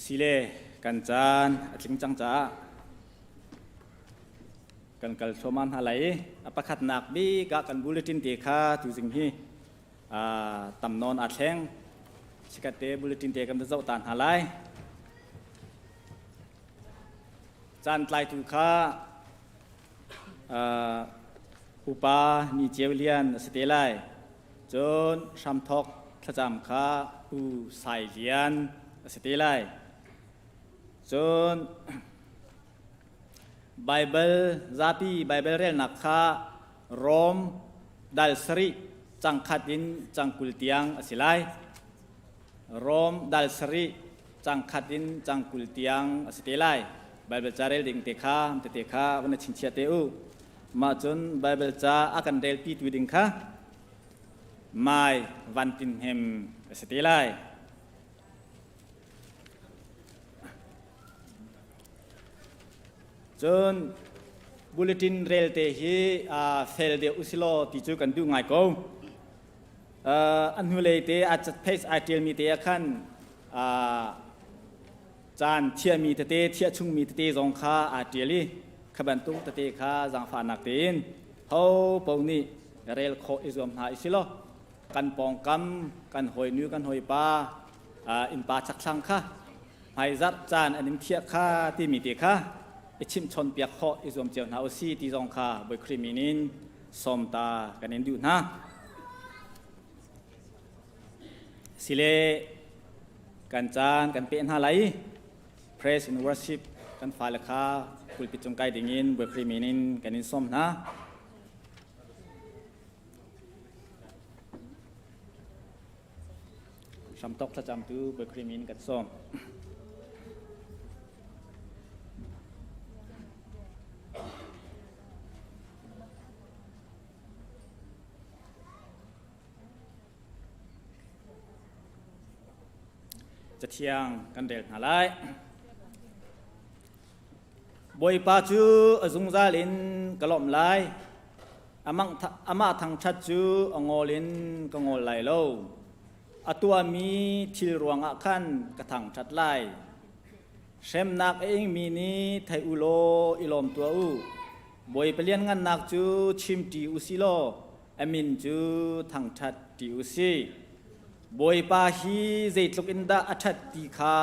Sile kan caan a tling cang caah kan kal thluahmah hna lai i a pakhatnak bik ah kan bulletin te kha tuzing hi tam nawn aa thleng. Chikat te bulletin te kan va zoh ta hna lai. Caan tlaitu kha upa Ni Ceu Lian a si te lai. Cun hramthawk thlacam kha Pu Sai Lian a si te lai. Cun Baibal zapi Baibal relnak kha Rom dal sarih cangkhat in cangkul tiang a si lai. Rom dal sarih cangkhat in cangkul tiang a si te lai. Baibal ca rel ding te kha tete kha van chingchiah te u. Mah cun Baibal ca a kan relpi tu ding kha Mai Van Tin Hnem a si te lai. Cun bulletin rel te hi fel deuh usilaw ti cu kan duh ngai ko. An hnulei te a page ai ṭialmi te ah khan caan thiahmi tete thiah chungmi tete zong kha aa ṭial i kha bantuk tete kha zaangfahnak tein ho paoh nih rel khawh i zuam hna i si law kan pawngkam kan hawinu kan hawipa innpa chakthlang kha hmaizarh caan an in thiah kha timi te kha i chimhchawn piak khawh i zuam cio hna usi ti zong kha Bawi Khrih min in sawm ta kan in duh hna. Sile kan caan kan peh hna lai praise and worship kan fale kha pulpit cung kai dingin Bawi Khrih min in kan in sawm hna. Hramthok thlacamtu Bawi Khrih min kan sawm. Cathiang kan rel hna lai. Bawipa cu a zungzal in ka lawmh lai. Amah thangṭhat cu a ngawl in ka ngawl lai lo. A tuahmi thil ruangah khan ka thangṭhat lai. Hremnak a ingmi nih thei u law i lawm tuah u. Bawipa lianngannak cu chim ṭi u si law a min cu thangṭhat ṭi u si. Bawipa hi zeitluk in dah a ṭhat ti kha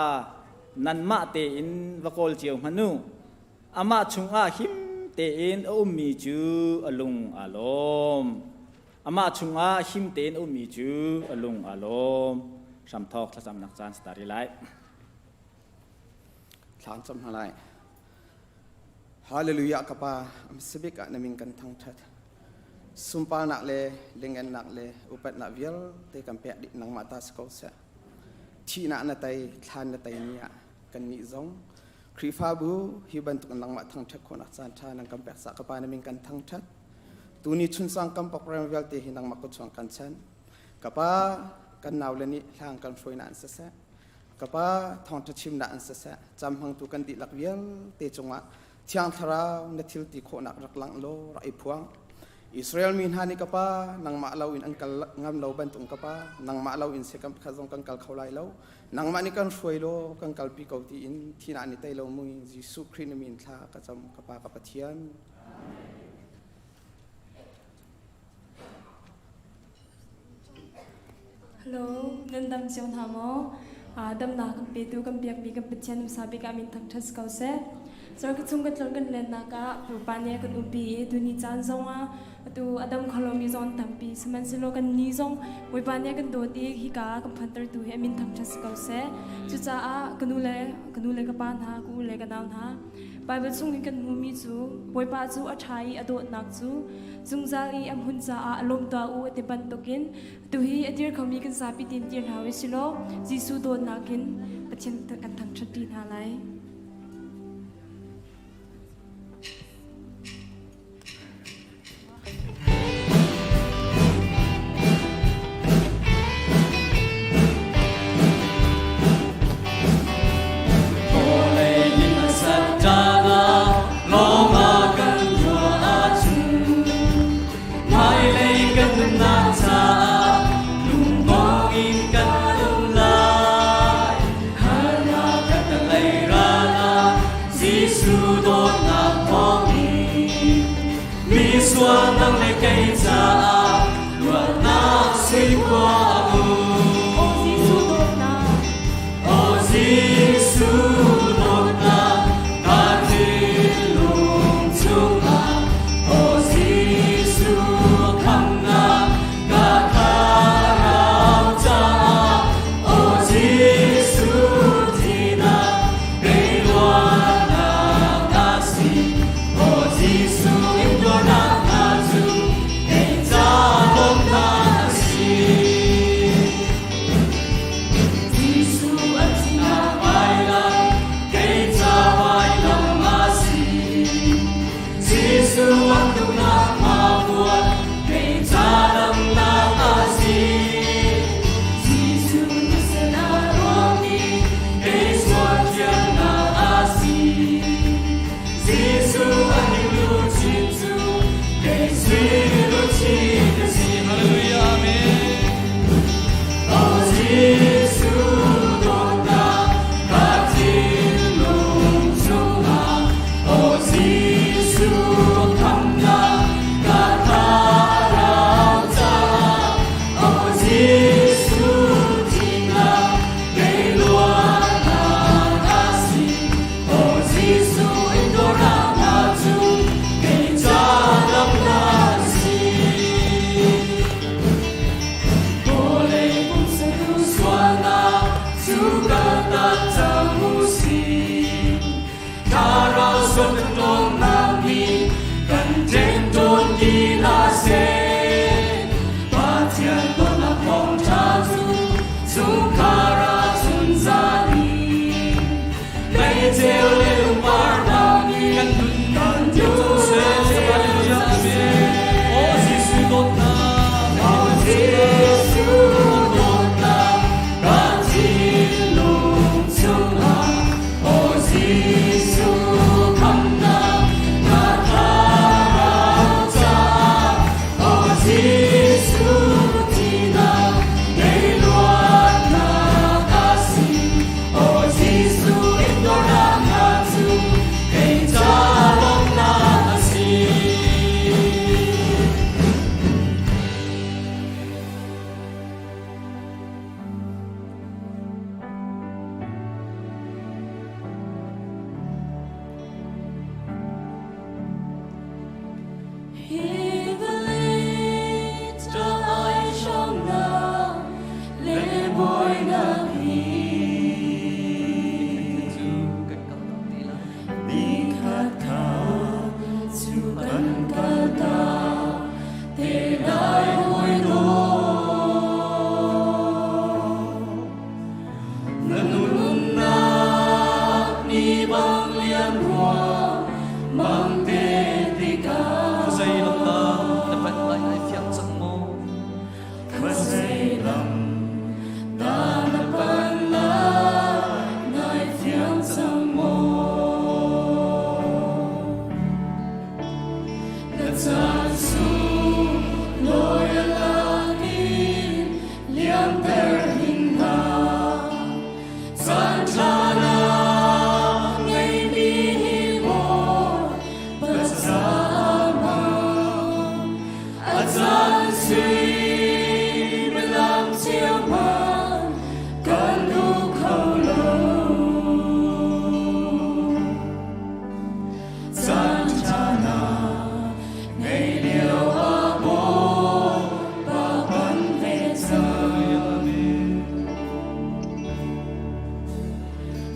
nanmah tein va kawl cio hmanh u. Amah chungah him tein a ummi cu a lung aa lawm. Amah chungah him tein a ummi cu a lung aa lawm. Hramthawk thlacamnak caan stari lai. Thlaan cam hna lai. Hallelujah ka pa amsabik ah na min kan thangthat. Sunparnak le lingennak le upatnak vialte kan pek dih nangmah ta si ko seh. Thihnak na tei, thlan na tei ni ah kan nih zong Khrihfabu hi bantuk in nangmah thangthat khawhnak caan ṭha nang kan pek sa ka pa na min kan thangthat. Tuni chunsang kan program vialte hi nangmah kut chuang kan chan. Ka pa kan nau le nih hlang kan hruai na an siseh. Ka pa thawngṭha chimnak an siseh cam hmangtu kan dihlak vialte cungah Thiang Thlarau na thil ti khawhnak rak langh law rak i phuang. Israel mi hna nih ka pa nangmah lo in an kal ngam lo bantuk ka pa nangmah lo in sekam pakhat zong kan kal kho lai lo nangmah nih kan hruai law kan kalpi ko tiin thina nih tei lo mui Jesuh Khrih na min thla ka cam ka pa ka Pathian. Hello, nan dam cio hna maw? Damnak kan petu kan biakmi kan Pathian hmasa bik ah min thangṭhat si ko seh. Cun ka chung kan tlon kan lennak ah Bawipa nih a kan umpi i tuni caan zongah atu a dam kho lomi zong an tampi. Sihmanhsehlaw kan ni zong Bawipa nih a kan dawt i hika ah kan phantertu hi a min thangṭhat si ko seh. Cucaah ka nu le ka nu le ka pa hna, ka u le ka nau hna, Baibal chung in kan hmuhmi cu Bawipa cu a ṭha i a dawtnak cu zungzal i a hmun caah a lawm tuah u a ti bantukin tuhi a dir khomi kan zapi tein dir hna u silaw Jesuh dawtnak in Pathian kan thangṭhat ṭi hna lai. Lungdong in kan um lai. Harnak ka Jesuh kaltak cang u sih. Thlarau suntornak nih kan ṭemṭawn ti hlah seh. Pathian dawtnak thawngṭha cu chungkhar ah zungzal in meiceu le lungvar bangin Kan nun kan cang seh. Hallelujah. Amen. Oh Jesuh dawtnak. Oh Jesuh dawtnak kan thinlung chungah Oh Jesuh khamhnak na thlarau caah Oh Jesuh thihnak kei luatnak a si Oh Jesuh intuarnak hna cu kei ca lawmhnak a si. Hi vawlei ṭah ai hramnak le bawinak hi Cu kan kaltak te lai. Nikhat kha cu kan kaltak te lai hawi dawt. Na nunnak ni bang liam rua mang te tikah Khuazei lam dah na panh lai nai fiang cang maw? Khuazei lam dah na panh lai nai fiang cang maw? Na caan sung lawi a lak in liamter hin hlah. Caan ṭha na ngeimi hi maw Pasama a caan suimilam chiahman kan duh kho lo. Caan ṭha na ngei lio ah Bawipa pan ve cang.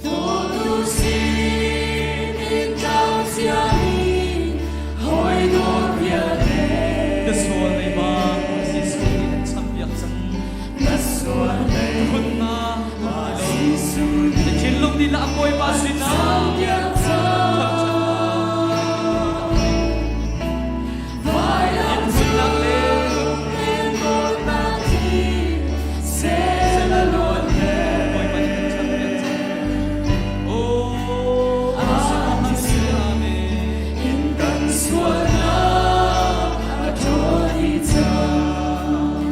Dawtu sinin tlau cia mi hawi dawt vialte. Na sual leiba Jesuh nih an champiak cang. Na sual lei Phunnak na Jesuh Na thinlung nih lah Bawipa sinah champiak cang. Vailam Phunnak le in dawtnak hi sel a luan he. Bawipa nih kan champiak cang. Oh, Amen. In kan sualnak a ṭhawl dih cang.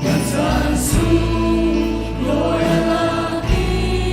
Na caan sunglawi a lak in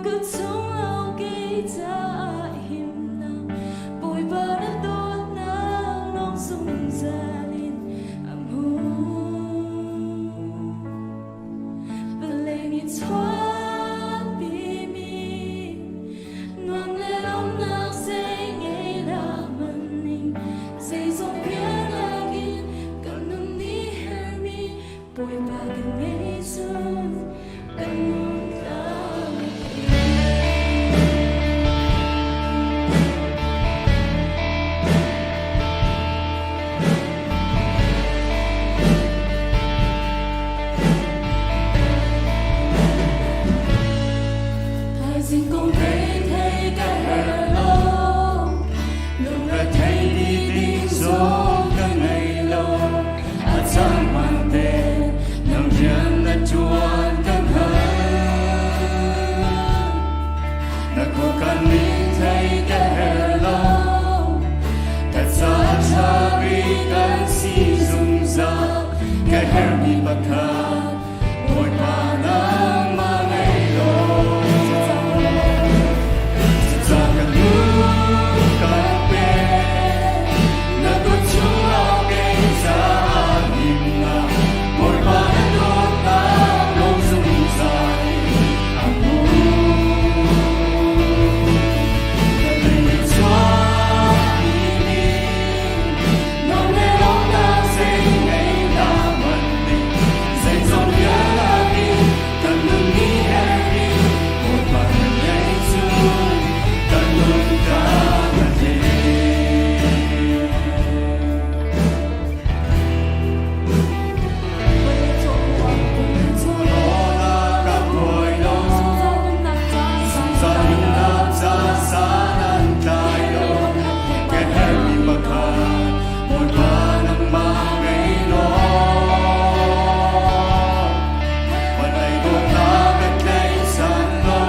kut chung lawng kei caah himnak Bawipa na dawtnak lawng zungzal in a hmun. Vawlei nih chuahpimi nuam le lawmhnak zei ngei hlah hmanh ning zeizong vialak in kan nun nih herhmi Bawipa kan ngei cun kan nun tlang. Thaizing kong thei thei ka herh lo Lungre thei mi ding zong ka ngei lo A cang man te nang rian na ṭuan ka hngal Na khuakan ning thei ka herh lo Ka ca ṭha bik kan si zungzal Ka herhmi pakhat Bawipa nangmah ngei law Cucaah ka lung kan pek Na kut chungah kei caah himnak Bawipa na dawtnak lawng zungzal in a hmun Na lei nih chuahpi ning Nang le lawmnak zei ngei hlah hmanh ning Zeizong vialte kan nun nih herhmi Bawipa na ngei cun kan nun kan a tling. Lawna ka buai lo, zungzal nunnak ca san an tlai lo. Ka herhmi pakhat Bawipa nangmah ngei law. Vawlei dawtnak ka tlaihchan lo,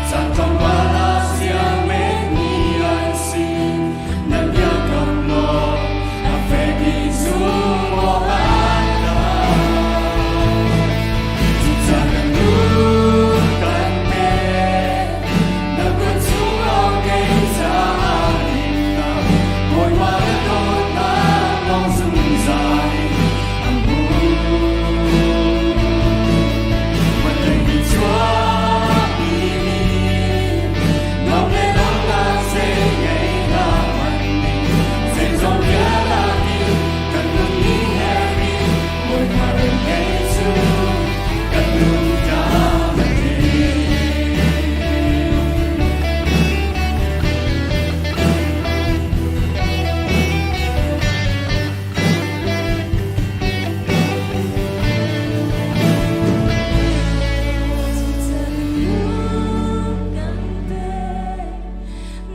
caan tlawmpal ah siang menmi an si. Na biakam law a fek i zumh awk an tlak. Cucaah kan lung kan pek, na kut chungah kei caah himnak, Bawipa na dawtnak lawng zungzal in a hmun. Vawlei nih chuahpi mi nuam le lawmhnak zei ngei hlah hmanh ning zeizong vialte kan nun nih herhmi Bawipa rin ngei cu kan nun tlam a tling.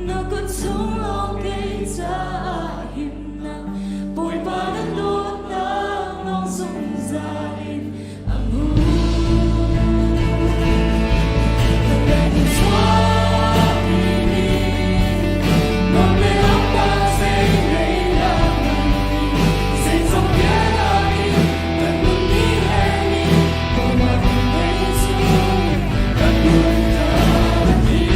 Na kut chung lawng kei caah himnak Bawipa na dawtnak lawng zungzal in a hmun. Vawlei chuahpi mi nuam le lawmhnak zei ngei hlah hmanh zeizong vialte kan nun nih herhmi Bawipa kan ngei cu kan nun kan tling.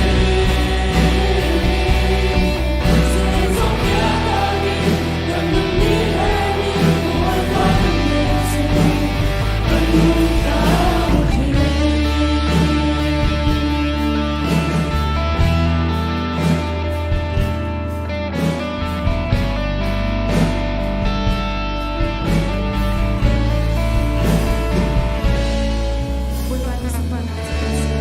Zeizong vialte kan nun nih herhmi Bawipa kan ngei cu kan nun kan tling. Bawipa nih sunparnak cu kan seh.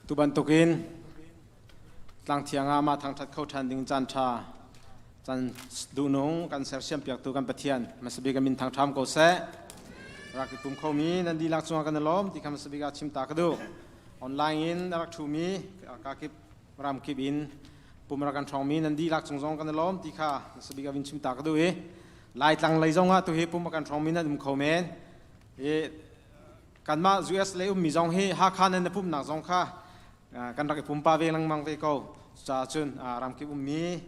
Tu bantukin tlangthiang ah mah thangṭhat kho ṭhan ding caan ṭha caan duhnung kan sersiam piaktu kan Pathian hmasabik a min thangṭham ko seh. Rak i pum khomi nan dihlak cungah kan i lawm ti kha hmasabik ah chim ta ka duh. Online in a rak ṭhumi kakip ramkip in pum rak kan ṭhawngmi nan dihlak cung zong kan i lawm ti kha hmasabik ah vin chim ta ka duh i Laitlang lei zongah tu hi pum a kan hrawngmi nan um kho men. I kanmah US lei ummi zong hi Hakha nan na pumnak zong kha kan rak i pumpa ve lengmang ve ko. Cucaah cun ramkip ummi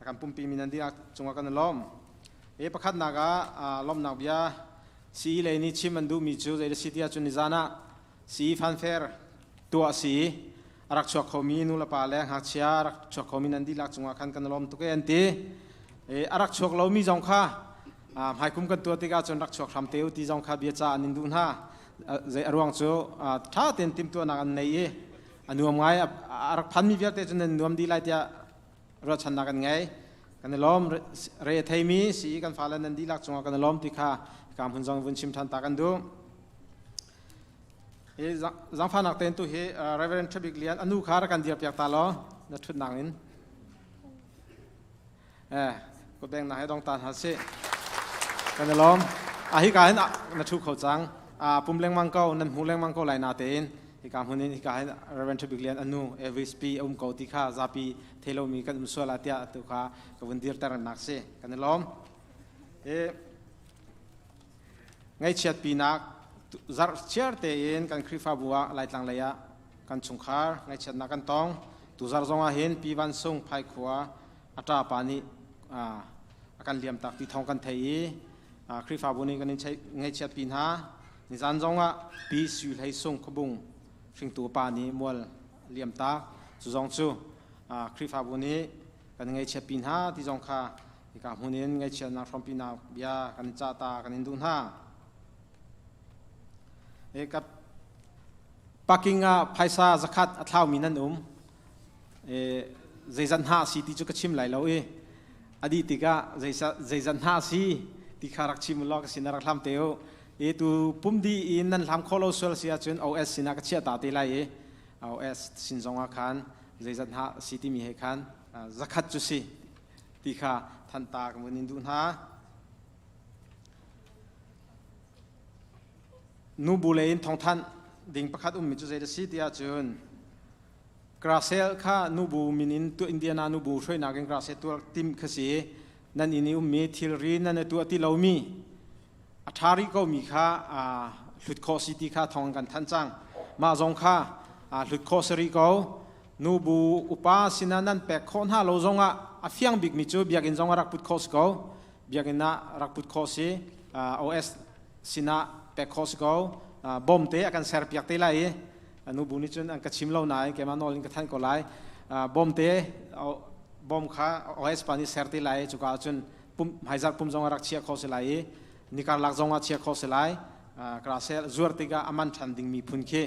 kan pumpi mi nan dihlak cungah kan i lawm. I pakhatnak ah lawmhnak bia CE lei nih chim an duhmi cu zei a si tiah cun nizan ah CE fanfare tuah a si i a rak chuak khomi nulepa le ngakchia a rak chuak khomi nan dihlak cungah khan kan i lawm tuk e an ti. A rak chuak lomi zong kha hmaikum kan tuah tikah cun rak chuak hram te u ti zong kha bia ca an in duh hna. Zei a ruang cu ṭha tein timhtuahnak an nei i a nuam ngai a rak phanmi vialte cu nan nuam dih lai tiah ruahchannak kan ngei. Kan i lawm re a theimi si kan fale nan dihlak cungah kan i lawm ti kha ka hmun zong vun chim ṭhan ta kan duh. Hi zangfahnak tein tu hi Reverend Ṭhabik Lian anu kha rak kan dir piak ta law na ṭhutnak in. Eh, kutbeng na he dong ta hna sih. Kan i lawm. A hi ka hin na ṭhu kho cang. A pum lengmang ko, nan hmu lengmang ko lai na tein. Hika hmun in hika hin Reverend Ṭhabik Lian anu Elvis P a um ko ti kha zapi thei lomi kan um sual ah tiah tu kha ka vun dirter nak si. Kan i lawm. E, Ngaihchiat pinak zarh chiar tein kan Khrihfabu ah Laitlang lei ah kan chungkhar ngaihchiatnak kan tong. Tuzarh zong ah hin Pi Van Sung Phaikhua a ṭapa nih a kan liamtak ti thawng kan thei i Khrihfabu nih kan in ngaihchiat pi hna. Nizan zong ah Pi Sui Hlei Sung Khuabung hringtu pa nih mual liamtak. Cu zong cu Khrihfabu nih kan ngaihchiat pi hna ti zong kha Hika hmun in ngaihchiatnak hrawmpinak bia kan in cah ta kan in duh hna. E ka parking ah phaisa zakhat a thlaumi nan um. E zeizat hna si ti cu ka chim lai lo i a dih tikah zeizat hna si ti kha rak chim law ka sin rak hlam te u. E tu pum di in nan hlam kho lo sual si ahcun OS sinah ka chiah ta te lai i OS sin zong ah khan zeizat hna si timi he khan zakhat cu si ti kha thantar ka vun in duh hna. Nubu lei in thawngthanh ding pakhat ummi cu zei a si ti ahcun Grasel kha nubu min in tu Indiana nubu hruainak in Grasel tuah tim kha si nan inn i ummi thilri nan i tuah ti lomi a ṭha rih komi kha hlut khawh si ti kha thawng kan thanh cang. Mah zong kha hlut khawh si rih ko. Nubu upa sinah nan pek khawh hna lo zongah a fiang bikmi cu biakinn zong a rak put khawh si ko. Biakinn ah rak put khawh si. OS sinah pek khawh si ko. Bom te a kan ser piak te lai i nubu nih cun an ka chim lo nain keimah nawl in ka thanh ko lai. Bom te bom kha OS pa nih ser te lai cuka ahcun pum hmaizarh pum zong a rak chiah kho si lai i nikarlak zong ah chia kho si lai krasel zuar tikah a man ṭhan ding miphun khi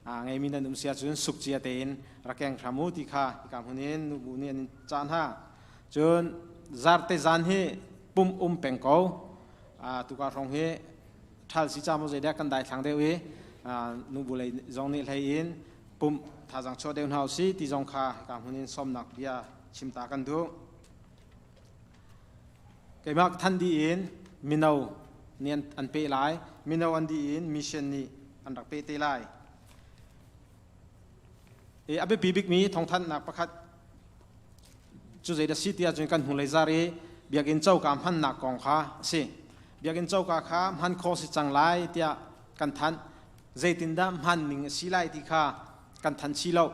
ngeimi nan um si ahcun suk cia tein rak keng hram u ti kha hika hmun in nubu nih an in cah hna cun zarte zan hi pum um peng ko tuka hrawng hi ṭhal si ca maw zeidah kan dai thlang deuh i nubu lei zong nih hlei in pum thazang chuah deuh hna usih ti zong kha hika hmun in sawmnak bia chimta kan duh. Keimah than dih in mino nih an peh lai. Mino an dih in mission nih an rak peh te lai. I a biapi bikmi thawngthanhnak pakhat cu zeidah si ti ahcun kan hnulei zar i biakinn coka hmannak kong kha a si. Biakinn coka kha hman khawh si cang lai tiah kan thanh. Zeitindah hman ning a si lai ti kha kan thanh chih lo.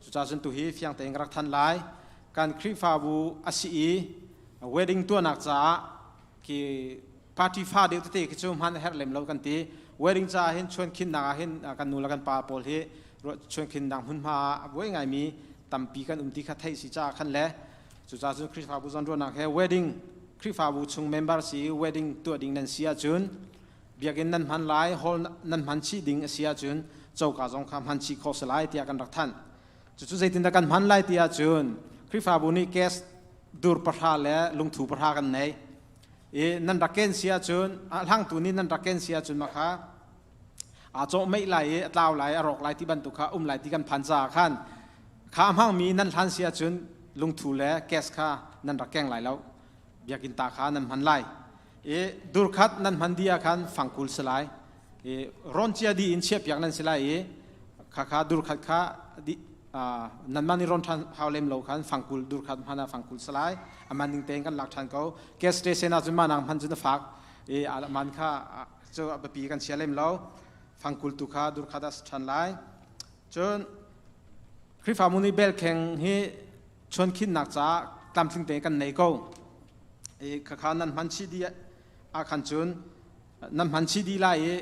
Cucaah cun tuhi fiang tein ka rak thanh lai. Kan Khrihfabu a si i wedding tuahnak caah khi party fa deuh tete khi cu hman a herh lem lo kan ti. Wedding caah hin chuankhinnak ah hin kan nu le kan pa pawl hi chuankhinnak hmunhma ah a buai ngaimi tampi kan um ti kha theih si caah khan le cucaah cun Khrihfabu zawnruahnak he wedding Khrihfabu chung member si i wedding tuah ding nan si ahcun biakinn nan hman lai hall nan hman chih ding a si ahcun coka zong kha hman chih khawh si lai tiah kan rak thanh. Cucu zeitindah kan hman lai ti ahcun Khrihfabu nih gas dur pahra le lungthu pahra kan nei. I nan rak ken si ahcun a hlangtu nih nan rak ken si ahcun mah kha aa cawh meih lai i a tlau lai a rawk lai ti bantuk kha um lai ti kan phan caah khan kha a hmangmi nan hlan si ahcun lungthu le gas kha nan rak keng lai lo biakinn ta kha nan hman lai i dur khat nan hman dih ah khan fangkul si lai i rawn cia dih in chiahpiak nan si lai i khakha dur khat kha di. Nanmah nih rawn ṭhan hau lem lo khan fangkul dur khat hman ah fangkul salai aman ding tein kan lak ṭhan ko. Gas station ah cun mah nang hman cun a fak i man kha cu a biapi kan chia lem lo. Fangkul tu kha dur khat ah ṭhan lai. Cun Khrihfabu nih belkheng hi chuankhinnak caah tlamtling tein kan nei ko. I khakha nan hman chih dih ah khan cun nan hman chih dih lai i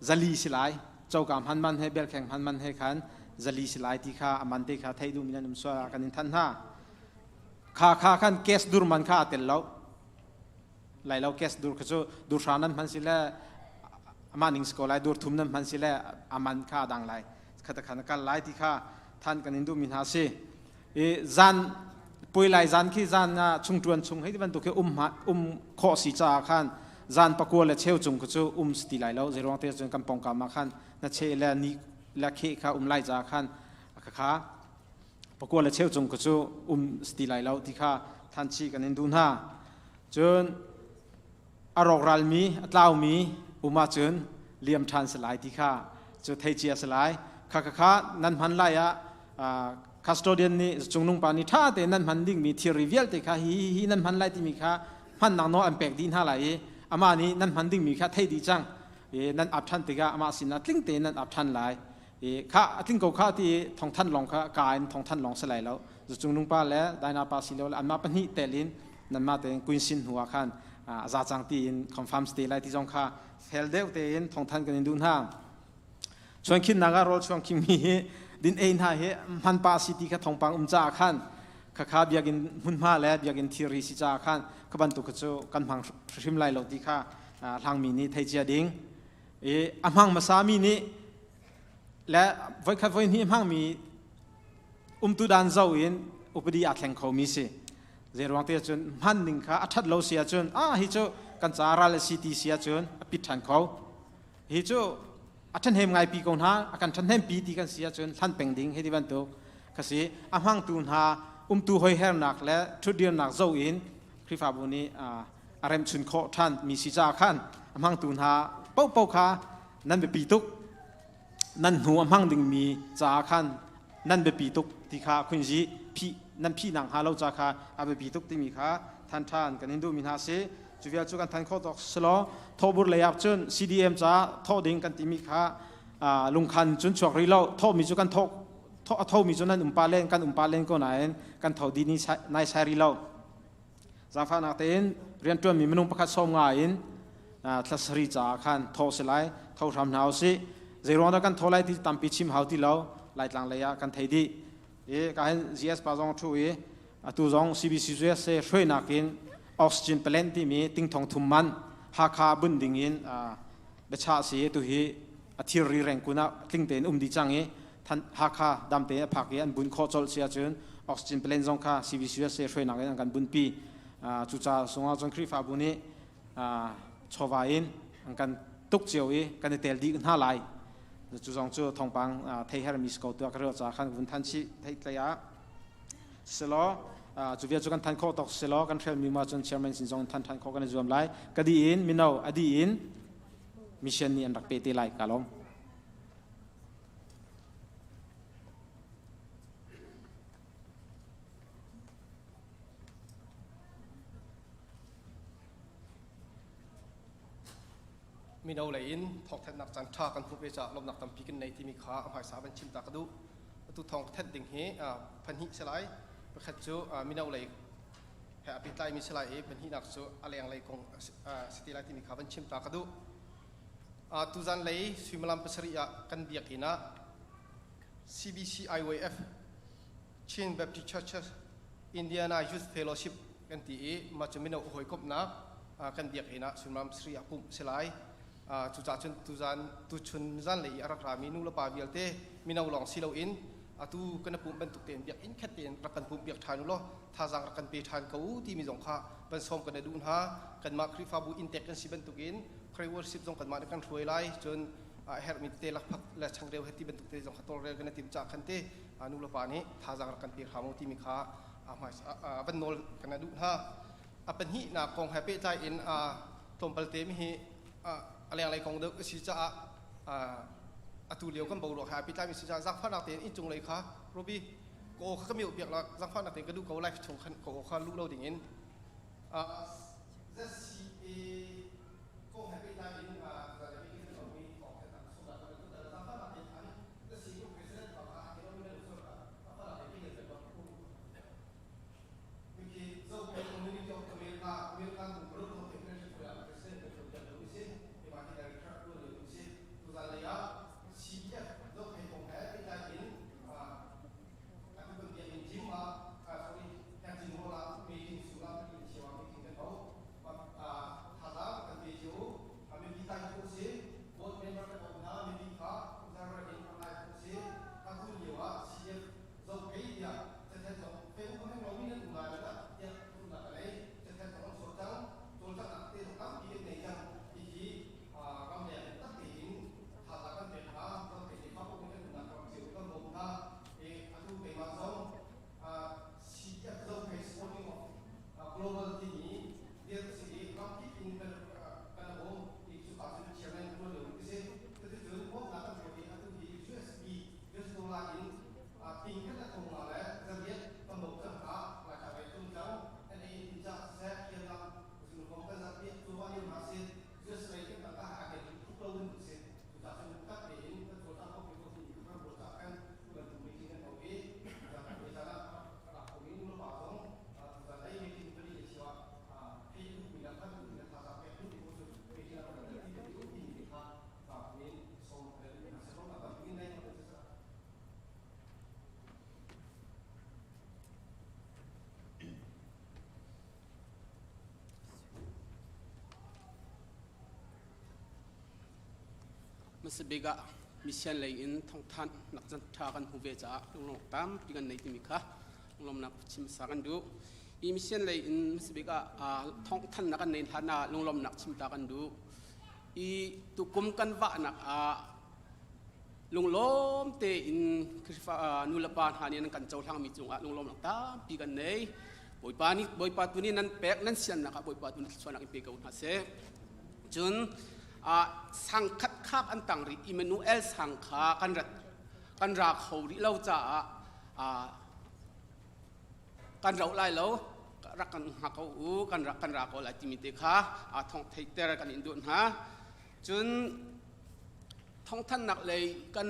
zali si lai. Coka hman man he belkheng hman man he khan zali si lai ti kha a man te kha theih duhmi nan um sual ah kan in thanh hna. Kha kha khan gas dur man kha aa tel lo. Lai lo gas dur kha cu dur hra nan hman si le amah ning si ko lai dur thum nan hman si le a man kha a dang lai. Khata khan a kal lai ti kha than kan in duhmi hna si. I zan puai lai zan khi zan ah chungṭuan chung hei ti bantuk khi um um khawh si caah khan zan pakua le cheu cung kha cu um si ti lai lo. Zeiruang te cun kan pawngkam ah khan na che le ni le kheh kha um lai caah khan kha pakua le cheu cung kha cu um si ti lai lo ti kha than chih kan in duh hna. Cun a rawkralmi a tlaumi um ahcun liam ṭhan si lai ti kha cu theicia si lai. Kha kha kha nan hman lai ah custodian nih cungnung pa nih ṭha tein nan hman dingmi thilri vialte kha hi hi nan hman lai timi kha hmannak nawl an pek dih hna lai i amah nih nan hman dingmi kha thei dih cang i nan ap ṭhan tikah amah sinah tling tein nan ap ṭhan lai i kha a tling ko kha ti thongthan lawng kha ka in thongthan lawng si lai lo. Cungnung pa le Daina pa si lo le anmah pahnih tel in nanmah tein kuin sin hnu ah khan a za cang tiin confirm te lai ti zong kha fel deuh tein thongthan kan in duh hna. Chuankhinnak ah rawl chuangkhing mi hi din ei hna hi hman pa si ti kha thongpang um caah khan khakha biakinn hmunhma le biakinn thilri si caah khan kha bantuk kha cu kan hmang hrim lai lo ti kha hlangmi nih thei cia ding. I a hmang hmasa mi nih le voikhat voihnih hmangmi umtu dan zo in upadi aa thleng khomi si. Zeiruang te cun hman ning kha a ṭhat lo si ahcun ah hi cu kan ca ral a si ti si ahcun a pit ṭhan kho. Hi cu a ṭhahnem ngai pi ko hna, a kan ṭhahnem pi ti kan si ahcun hlan peng ding hei ti bantuk kha si. A hmangtu hna umtu hoihernak le ṭhutdirnak zo in Khrihfabu nih a remchun khawh ṭhan mi si caah khan a hmangtu hna paohpaoh kha nan biapi tuk. Nan hnu a hmang dingmi caah khan nan biapi tuk ti kha khunzi phih nan phih nak hnga lo ca kha a biapi tuk timi kha than ṭhan kan in duhmi hna si. Cu vial cu kan than khawh tawk selaw thawhbur lei ah cun CDM ca thawh ding kan timi kha lungkhan cun chuak rih lo. Thawhmi cu kan thawh a thomi cu nan umpa len kan umpa len ko nain kan tho dih ni nai sai rih lo. Zaangfahnak tein rianṭuanmi minung pakhat sawm nga in thla sarih caah khan thawh si lai, tho hram hna usih. Zeiruang dah kan tho lai ti tampi chim hau ti lo, Laitlang lei ah kan thei dih. I ka hin GS pa zong ṭhu i atu zong CBCUSA hruainak in oxygen plant timi tingthong thum man Hakha bunh ding in biachah si tu hi a thilri rengkun ah tling tein um dih cang i Hakha damte a phak i an bunh khawh colh si ahcun oxygen plant zong kha CBCUSA hruainak in an kan bunhpi. Cucaah sungah cun Khrihfabu nih chawva in an kan tuk cio i kan i tel dih hna lai. Cu zong cu thawngpang thei hermi si ko tuah ka ruah caah khan vun than chih theih tlei ah selaw cu vial cu kan than khawh tawk selaw kan hrelmi ma cun chairman sin zong than than khawh kan i zuam lai. Ka dih in mino a dih in mission nih an rak pe te lai ka lawm. Mino lei in thawngthanhnak caan ṭha kan hmuh ve caah lawmhnak tampi kan nei timi kha a hmaisa van chim ta ka duh. Atu thawngthanh ding hi pahnih si lai. Pakhat cu mino lei he a pehtlaimi si lai i pahnihnak cu a lenglei kong si te lai timi kha van chim ta ka duh. Tuzan lei suimilam pasarih ah kan biakinn ah CBC IYF Chin Baptist Churches Indiana Youth Fellowship kan ti i mah cu mino hawikomhnak kan biakinn ah suimilam pasarih ah pumh si lai. Cucaah cun tuzan tuchun zanlei i a rak rami nu le pa vialte mino lawng si loin atu kan i pumh bantuk tein biakinn khat tein rak kan pumh piak ṭhan u law thazaang rak kan pe ṭhan ko u timi zong kha van sawm kan i duh hna. Kanmah Khrihfabu inntek kan si bantukin prayer worship zong kanmah nih kan hruai lai. Cun a herhmi tete lakphak le changreu he ti bantuk te zong kha tawlrel kan i tim caah khan te nu le pa nih thazaang rak kan pe hram u timi kha van nawl kan i duh hna. A pahnihnak kong he pehtlai in tlawmpal te mi hi a lenglei kong deuh a si caah. Atu lio kan boruak he aa pehtlai mi si caah zaangfahnak tein inncung lei kha Ruby ka aw kha ka mute piak la zaangfahnak tein ka duh ko live chung khan ka aw kha luh lo ding in. ZCA kong he pehtlai in zalei meeting kan tuahmi thawngthanhnak sungah kan tuah zaangfahnak tein an ZCA president pa kha a ke lo in zaangfahnak tein kan tuah. Zophei tiah cathanh zong fei a hmang lomi nan um lai lo dah tiah zumhnak ka ngei. Cathanh zong an chuak cang. Cawlcanghnak te zong tampi kan ngei cang. Hihi ramleng tak tein thazaang kan pek hna. Zophei nih fak in kan umnak ram cio kan bawm hna. I atu keimah zong CDF Zophei Supporting of Global timi dir ka si i ramkip in kan um. I cuka cun chairman tuan lio ka si. Cuticun bawmhnak kan pek i atu hi USB US dollar in Tingkhat le thonga le zariat kan bawmh cang hna. Laica ve tung cang. An ei in ca siseh hriamnam zunghom kan zat piak cuahmah lio hna sin. US lei kan tangka he aa ken tuk lo in si. Cucaah cun tak tein kan cawlcang kho ve ko timi kha kan ruah caah khan tu bantuk meeting kan hau i tuzan ah caan ah a rak khomi nulepa zong tuzan lei meeting pali le cheu ah phei duhmi le khan duhmi le thazaang pek duhmi paoh cu meeting ah rak kan tel ti timi kha in sawm kan duh hna. Sawm a tam in nei Hmasabik ah mission lei in thawngthanh nak can ṭha kan hmu ve caah lunglawmhnak tampi kan nei timi kha lunglawmhnak chim hmasa kan duh. Hi mission lei in hmasabik ah thawngthanhnak kan nei hlan ah lunglawmhnak chim ta kan duh. I tukum kan vahnak ah lunglawm tein Khrihfa nulepa hna nih nan kan cohlangmi cungah lunglawmnak tampi kan nei. Bawipa nih Bawipa tu nih nan pek nan siannak ah Bawipa tu nih thluachuahnak in pe ko hna seh. Cun sangkhat khak an tang rih Emmanuel sang kha kan rat kan ra kho rih lo caah kan rauh lai lo rak kan hngak ko u kan rak kan ra ko lai timi te kha thawng theihter kan in duh hna. Cun thawngthanhnak lei kan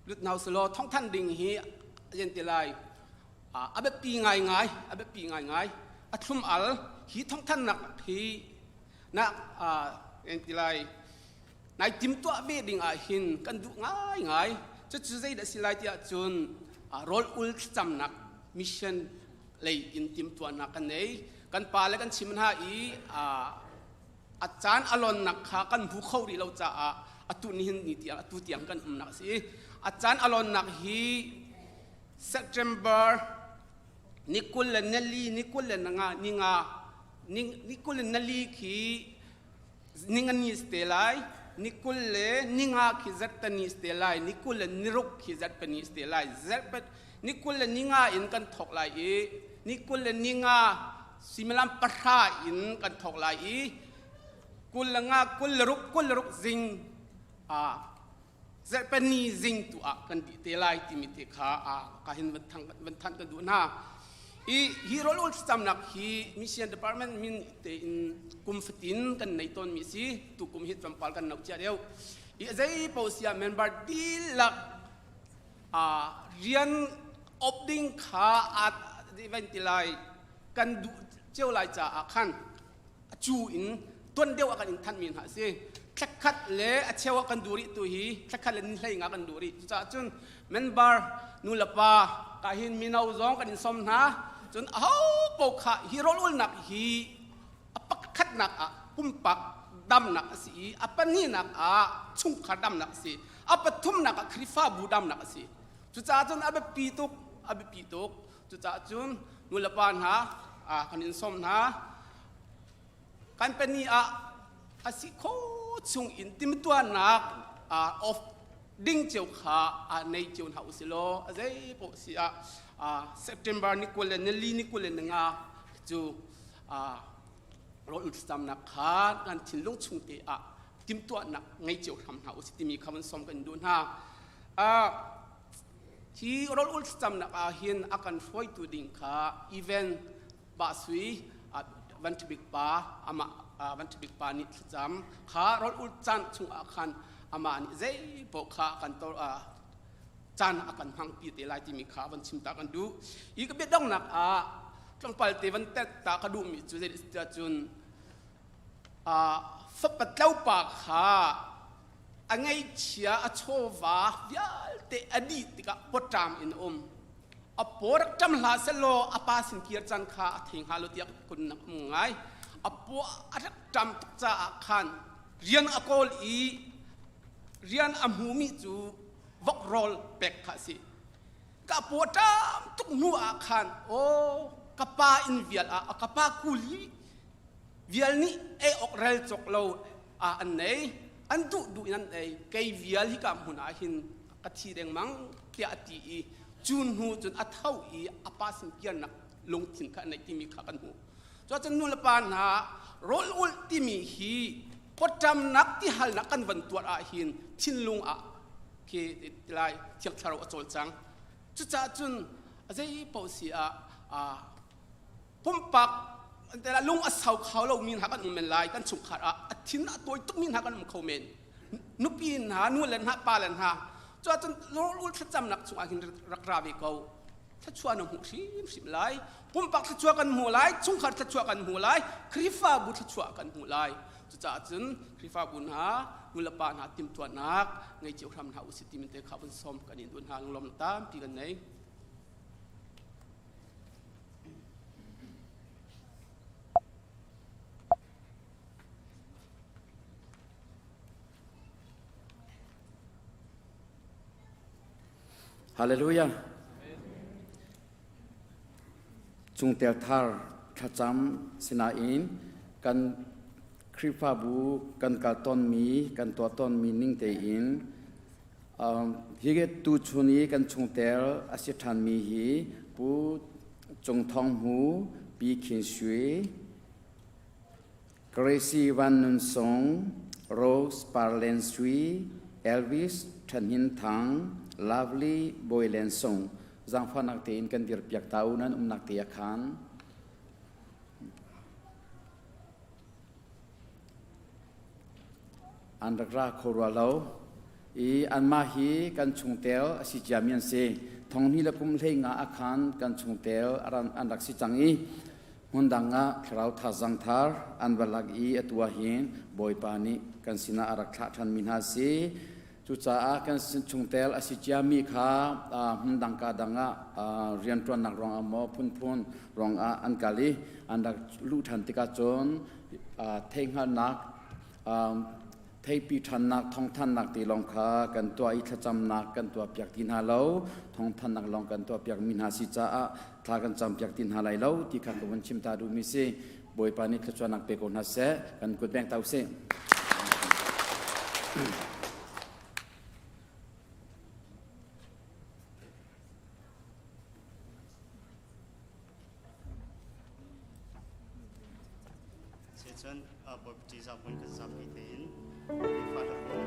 lut hna usih law thawngthanh ding hi yen ti lai a biapi ngaingai a biapi ngaingai a thlum al hi thawngthanhnak hi na yen ti lai nai timtuah ve ding ah hin kan duh ngaingai cucu zeidah si lai tiah cun rawl ul thlacamnak mission lei in timtuahnak kan nei kan pa le kan chim hna i a caan a lonnak kha kan hmu kho rih lo caah atu nihin ni tiang atu tiang kan umnak a si a caan a lonnak hi September ni kul le nali ni kul le nga ni nga ni kul le nali khi ningani ste lai ni kul le ninga khi zarhtani ste lai ni kul le niruk khi zarhpani ste lai zarhpat ni kul le ninga in kan thok lai i ni kul le ninga suimilam pahra in kan thok lai i kul le nga kul le ruk kul le ruk zing a zarhpani zing tu ah kan dih te lai timi te kha a ka hin van thang van thanh kan duh hna i hi rol ul thlacamnak hi mission department min te in kum fatin kan nei tawn mi si tu kum hi tlawmpal kan nok chia deuh i zei po sia member dihlak rian op ding kha a van ti lai kan duh cio lai caah khan a cu in tuan deuh ah kan in thanh mi hna a si thlakhat le a cheu ah kan duh rih tu hi thlakhat le ni hlei nga kan duh rih cucaah cun member nu le pa ka hin mino zong kan in som hna cun aho paoh kha hi rawl ulnak hi a pakhatnak ah pumpak damnak a si i a pahnihnak ah chungkhar damnak a si a pathumnak ah Khrihfabu damnak a si cucaah cun a biapi tuk a biapi tuk cucaah cun nulepa hna kan in sawm hna kan pahnih ah a si kho chung in timtuahnak off ding cio kha nei cio hna usih law a zei paoh si ah September ni kul le nili ni kul le ninga cu rawl ul thlacamnak kha kan thinlung chung te ah. Timtuahnak ngei cio hram hna usih timi kha van sawm kan duh hna. Hi rawl ul thlacamnak ah hin a kan hruaitu ding kha even Ba Sui Van Ṭha pa amah Van Ṭha pa nih thlacam kha rawl ul caan chungah khan amah nih zei paoh kha kan tor caan a kan hmangpi te lai timi kha van chim ta kan duh. Hi ka biadonghnak ah tlawmpal te van tet ta ka duhmi cu zei cun fapa tlopa kha a ngaihchia a chawva vialte a dih tikah pawṭam in a um. A paw rak ṭam hlah sehlaw a pa sin kir caan kha a thei hnga lo tiah kun nak um ngai. A paw a rak ṭam tuk caah khan rian a kawl i rian a hmumi cu vok rawl pek kha a si. Ka paw ṭam tuk hnu ah khan aw ka pa inn vial ah ka pa kuli vial nih ei awk rel cawk lo ah an nei an duh duh in an ei kei vial hi ka hmun ah hin ka thi dengmang tiah a ti i cu hnu cun a tho i a pa sin kirnak lungthin kha a neih timi kha kan hmuh. Cuacun nu le pa hna rawl ulh timi hi pawṭamnak tihalnak kan van tuar ah hin thinlung ah khi lai thiang thlarau a cawlcang. Cucaah cun zei paoh si ah pumpak lung a sau kho lomi hna kan um men lai, kan chungkhar ah a thin a tawi tukmi hna kan um kho men, nupi hna, nu le hna, pa le hna. Cuahcun rawl thlacamnak chungah hin rak ra ve ko, thluachuah na hmuh hrimhrim lai. Pumpak thluachuah kan hmu lai, chungkhar thluachuah kan hmu lai, Khrihfabu thluachuah kan hmu lai. Cucaah cun Khrihfabu hna, nu le pa hna timhtuahnak ngei cio hram hna usih timi te kha vun sawm kan in duh hna. Lunglawmnak tampi kan nei. Hallelujah. Chungtel thar thlacam sinain kan Khrihfabu kan kal tonmi kan tuah tonmi ning tein Hi tuchun i kan chungtel a si ṭhanmi hi Pu Cung Thawng Hmu, Pi Khin Sui, Gracie Van Nun Sung, Rose Parlen Sui, Elvis Ṭhan Hin Thang, Lovely Bawi Len Sung. Zaangfahnak tein kan dirpiak ta u, nan umnak te ah khan. An rak ra kho rua lo i anmah hi kan chungtel a si ciami an si. Thonghnih le kum 15 ah khan kan chungtel an rak si cang i hmundang ah thlarau thazaang thar an va lak i atu ah hin Bawipa nih kan sinah a rak thlah ṭhanmi hna a si. Cucaah kan chungtel a si ciami kha hmundang ka dang ah rianṭuannak ruangah maw phunphun ruangah an kal i an rak luh ṭhan tikah cun theihhngalhnak theipi ṭhannak thawngthannak ti lawng kha kan tuah i thlacamnak kan tuahpiak ti hna lo, thawngthannak lawng kan tuahpiakmi hna si caah thla kan campiak ti hna lai lo ti kha ka vun chim ta duhmi si. Bawipa nih thluachuahnak pe ko hna seh. Kan kut beng ta usih. Cun Bawipa ṭihzah buin kan zapi tein Khrihfa hlabu kan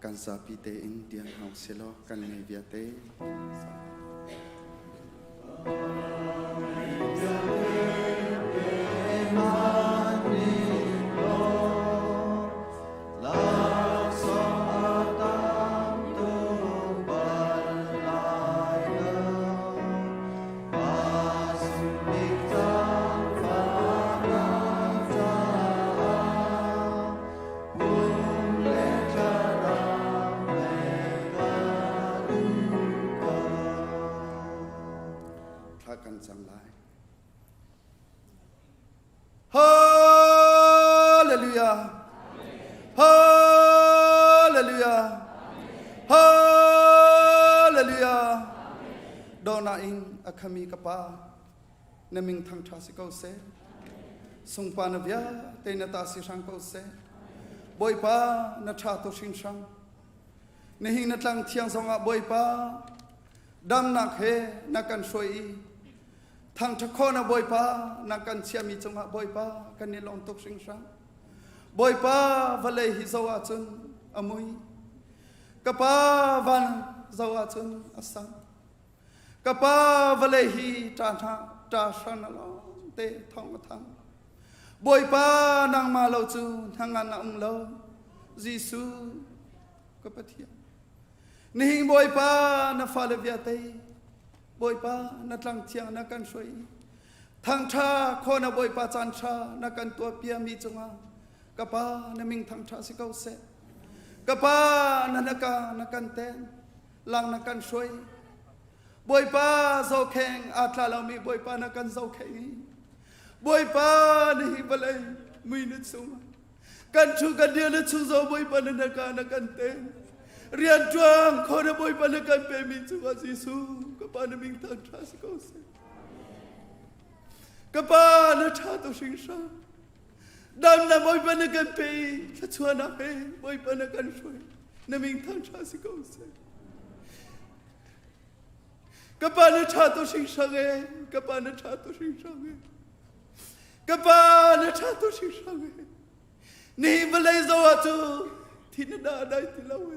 Kan zapi tein dir hna usih law kan ngei vialte. Thla kan cam lai. Hallelujah. Hallelujah. Hallelujah. Dona in akhami kapa na ming thang tha si ko seh. Sungpa na vialte na ta si hrang ko seh. Bawipa na tha to hring hrang. Nihin na tlang thiang zongah Bawipa damnak he na kan hruai i thangṭha kho na Bawipa na kan chiami cungah Bawipa kan i lawm tuk hringhran. Bawipa vawlei hi zoh ahcun a mui. Ka pa van zoh ahcun a sang. Ka pa vawlei hi ṭa hna ṭa hran a lawng te thawng a thang. Bawipa nangmah lo cu hnangan a um lo. Jesuh ka Pathian. Nihin Bawipa na fale vialte Bawipa na tlang thiang na kan hruai. Thangṭha khaw na Bawipa caan ṭha na kan tuahpiami cungah ka pa na ming thangṭha si ko seh. Ka pa na na ka na kan ten. Lang na kan hruai. Bawipa zokheng aa tla lomi Bawipa na kan zokheng i Bawipa na hi vawlei mui na chung kan thu kan dir na chung zo Bawipa na na ka na kan ten rian tuang kho na Bawipa na kan pe mi cungah Jesuh ka pa na ming thang tha si ko seh ka pa na tha to hringhran dam na Bawipa na kan pe i thluachuahnak he Bawipa na kan hruai na min thangṭha si ko seh ka pa na ṭha to hringhran e ka pa na ṭha to hringhran e ka pa na ṭha to hringhran e nihin vawlei zo ah cu thi na dah dai ti lo e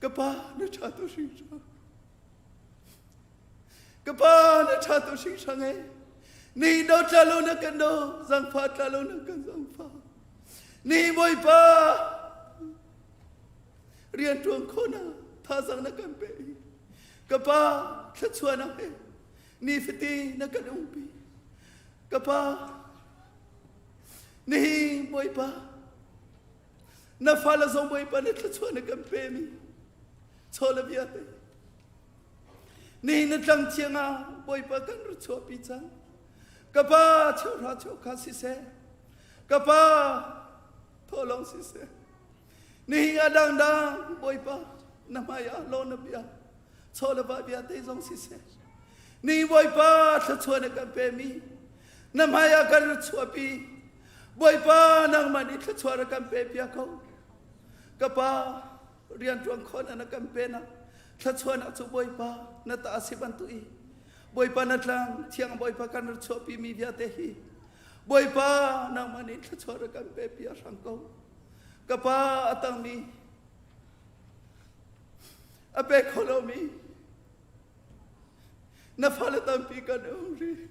ka pa na ṭha to hringhran Ka pa na ṭha tuk hringhran e. Ni do tla lo na kan do, zangfa tla lo na kan zangfa. Ni Bawipa rian ṭuan kho na thazang na kan pe. Ka pa thluachuah na he ni fati na kan umpi. Ka pa nihi Bawipa na fale zong Bawipa na thluachuah na kan pe mi chaw le vialte Nihin na tlang thiang ah Bawipa kan ra chuahpi cang. Ka pa cheuhra cheuhkha siseh, ka pa thawhlawng siseh. Nihin a dangdang Bawipa na hmai ah law na bia, chaw le va bia te zong siseh. Nihin Bawipa thluachuah na kan pemi, na hmai ah kan ra chuahpi. Bawipa nangmah nih thluachuah ra kan pe pia ko. Ka pa rianṭuan khawhnak na kan penak thluachuahnak cu Bawipa na ta a si bantuk i Bawipa na tlang thiang Bawipa kan rak chuahpi mi vialte hi Bawipa nangmah nih thluachuah rak kan pe pi a hrang ko ka pa a tangmi a pe kho lomi na fale tampi kan um ri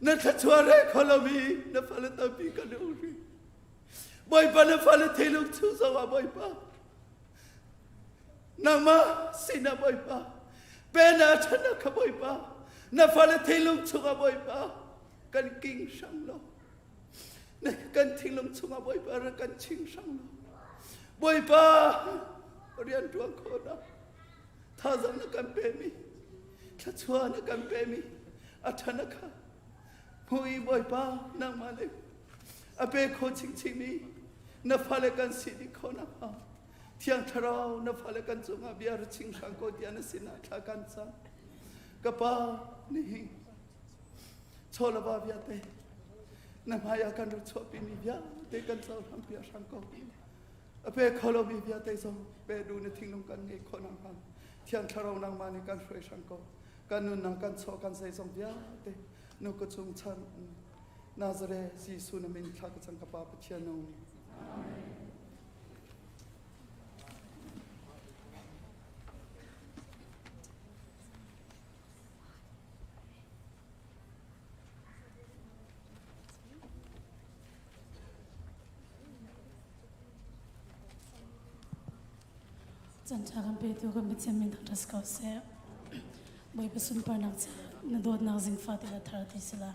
na thluachuah re kho lomi na fale tampi kan um ri Bawipa na fale thinlung chung zongah Bawipa nangmah sinah Bawipa pena ṭhanak kha Bawipa na fale thinlung chungah Bawipa kan king hrang lo na kan thinlung chungah Bawipa ra kan ching hrang lo Bawipa rian ṭuan khawhnak thazang na kan pemi thluachuah na kan pemi a ṭhanak kha hmu i Bawipa nangmah le a pe kho chingchingmi na fale kan si dih kho nakhnga Thiang Thlarau na fale kan cungah bia ra ching hram ko tiah na sinah thla kan cam ka pa nihin chawlava vialte na hmai ah kan rak chuahpimi vialte kan cohlang piak hram ko a pe kho lomi vialte zong pe du na thinglung kan ngei khawh nakhnga Thiang Thlarau nangmah nih kan hruai hram ko kan nunnak kan chaw kan zeizong vialte nu ka chung chan Nazareth Jesuh na min thla ka cang ka Pa Pathian nung. Chan ṭha kan petu kan Pathian min thangṭhat si ko seh. Bawipa sunparnak ca na dawtnak zingfa ti la thar ti sila.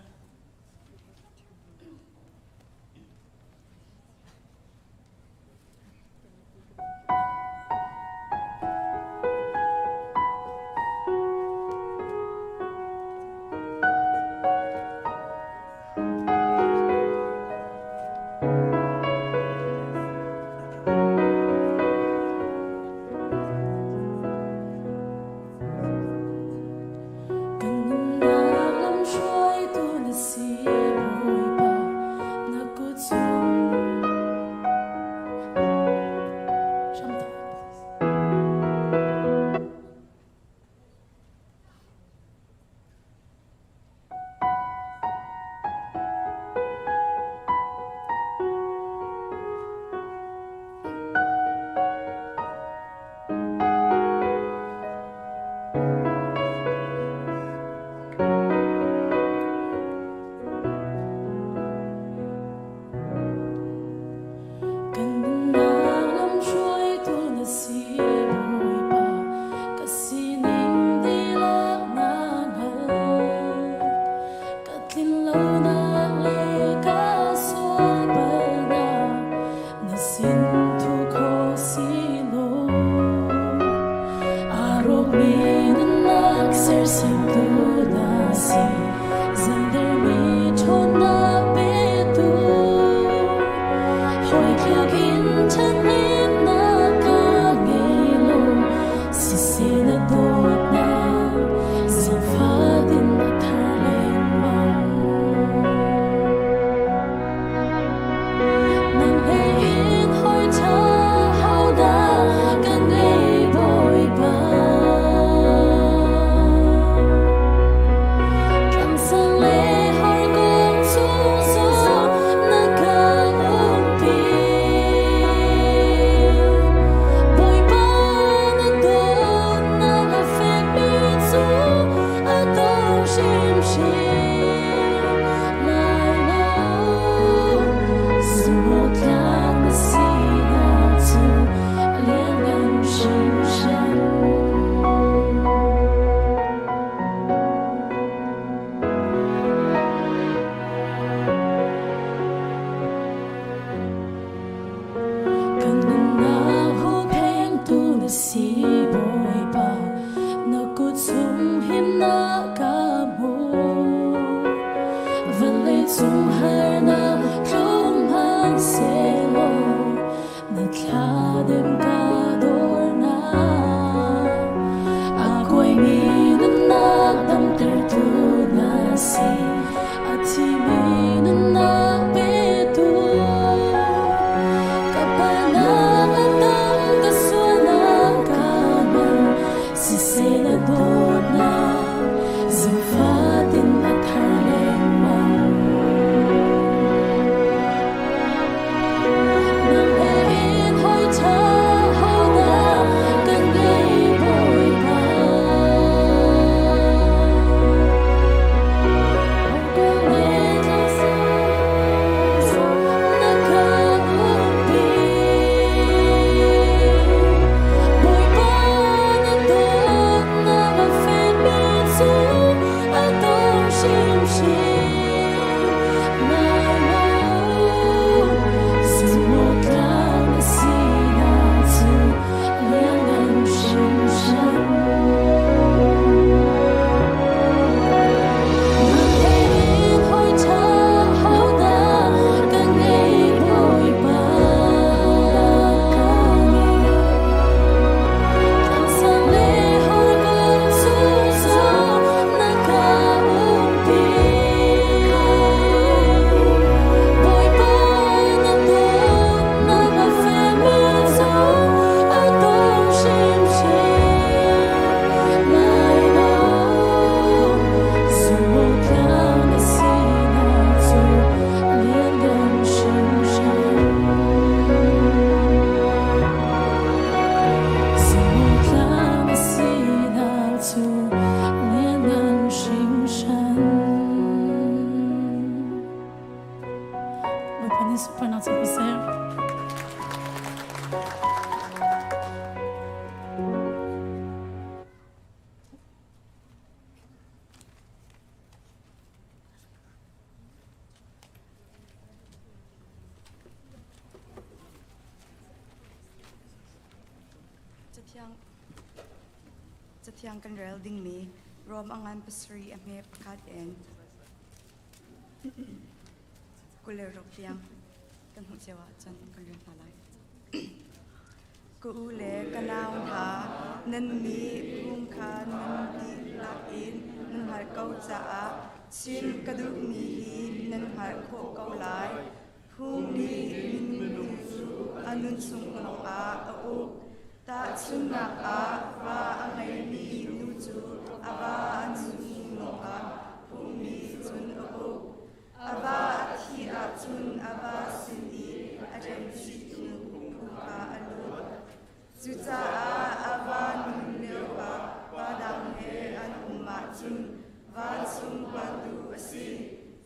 Kan nunnak lamhruaitu na si Bawipa na kut chung Kan nunnak lamhruaitu na si Bawipa ka sining dihlak na hngalh ka tlinlonak le ka sual palnak na sin thu kho si law a rawkmi nunnak sersiamtu na si zangdermi ṭhawnnak petu hawi tluk in ṭhathnemnak ka ngei lo siseh na dawtnak zaangfah in a thar lengmang. Nang hlei in hawi ṭha hodah kan ngei Bawipa. Tlangsang le horkung chung zong na kan umpi. Bawipa na dawtnak a fekmi cu a dong hrimhrim lai lo. Zumhawktlak na sinak cu a lianngan hringhran. Kan nunnak huhphengtu na si Bawipa, na kut chung himnak ka hmu. Vawlei cung harnak tlung hmanhsehlaw na thladem ka dornak. A kuaimi nunnak damtertu na si, a thimi nunnak petu. Ka palnak a tam, ka sualnak ka ngan, siseh na dawtnak zingfatin a thar lengmang. Nang he in hawi ṭha Bawipa nih sunparnak cu ko seh. Cathiang Cathiang kan rel dingmi Rom a ngan pasarih a hme pakhat in 26 tiang kan hmuh cio ahcun kan rel hna lai. Ka u le ka nau hna, nannih phung kha nan dihlak in nan hngalh ko caah chim ka duhmi hi nan hngalh khawh ko lai. Phung nih minung cu a nun chung lawngah a uk. Tahchunhnak ah, va a ngeimi nu cu a va a nun chung lawngah phung nih cun a uk. A va a thih ahcun a va sin i a ṭhenchih hnu phung ah a lut. Cucaah a va nun lioah pa dang he an um ahcun vancung patu a si.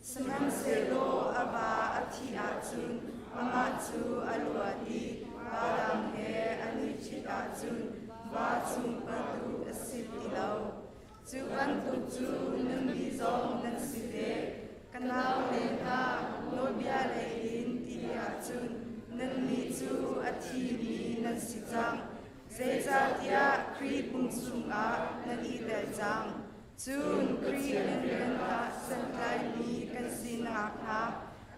Sihmanhsehlaw a va a thih ahcun amah cu a luat i pa dang he an i ṭhit ahcun vancung patu a si ti lo. Cu bantuk cu nannih zong nan si ve. Ka naule hna, nawlbia lei in ti ahcun nannih cu a thimi nan si cang. Zeicahtiah Khrih pum chungah nan i tel cang. Cun Khrih rian ah santlaimi kan si nakhnga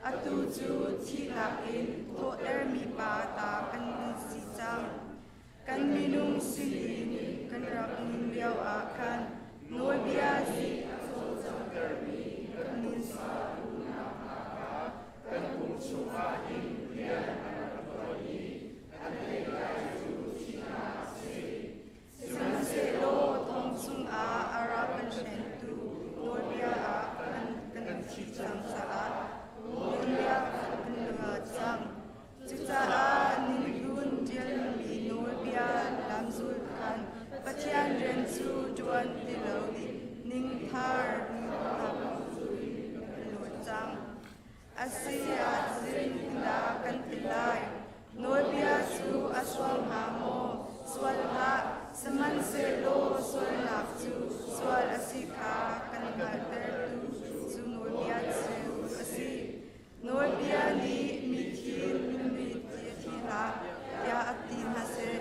atu cu thihnak in thawhtermi pa ta kan si cang. Kan minung sinin kan rak nun lioah khan nawlbia nih a cawlcanghtermi kan nun duhnak hna kha kan pum chungah hin rian an rak ṭuan i an theitlai cu thihnak a si. Sihmanhsehlaw thong chungah a rak kan hrengtu nawlbia ah kan kan thi cang caah nawlbia kha kan luat cang. Cucaah ninghlun ṭialmi nawlbia lamzul khan Pathian rian cu ṭuan ti lo i ningthar nunnak in kan luat cang. A si ah zeitindah kan ti lai? Nawlbia cu a sual hnga maw? Sual hlah! Sihmanhsehlaw sualnak cu sual a si kha kan hngalhtertu cu nawlbia cu a si. Nawlbia nih mithi mithi thi hlah tiah a ti hna seh.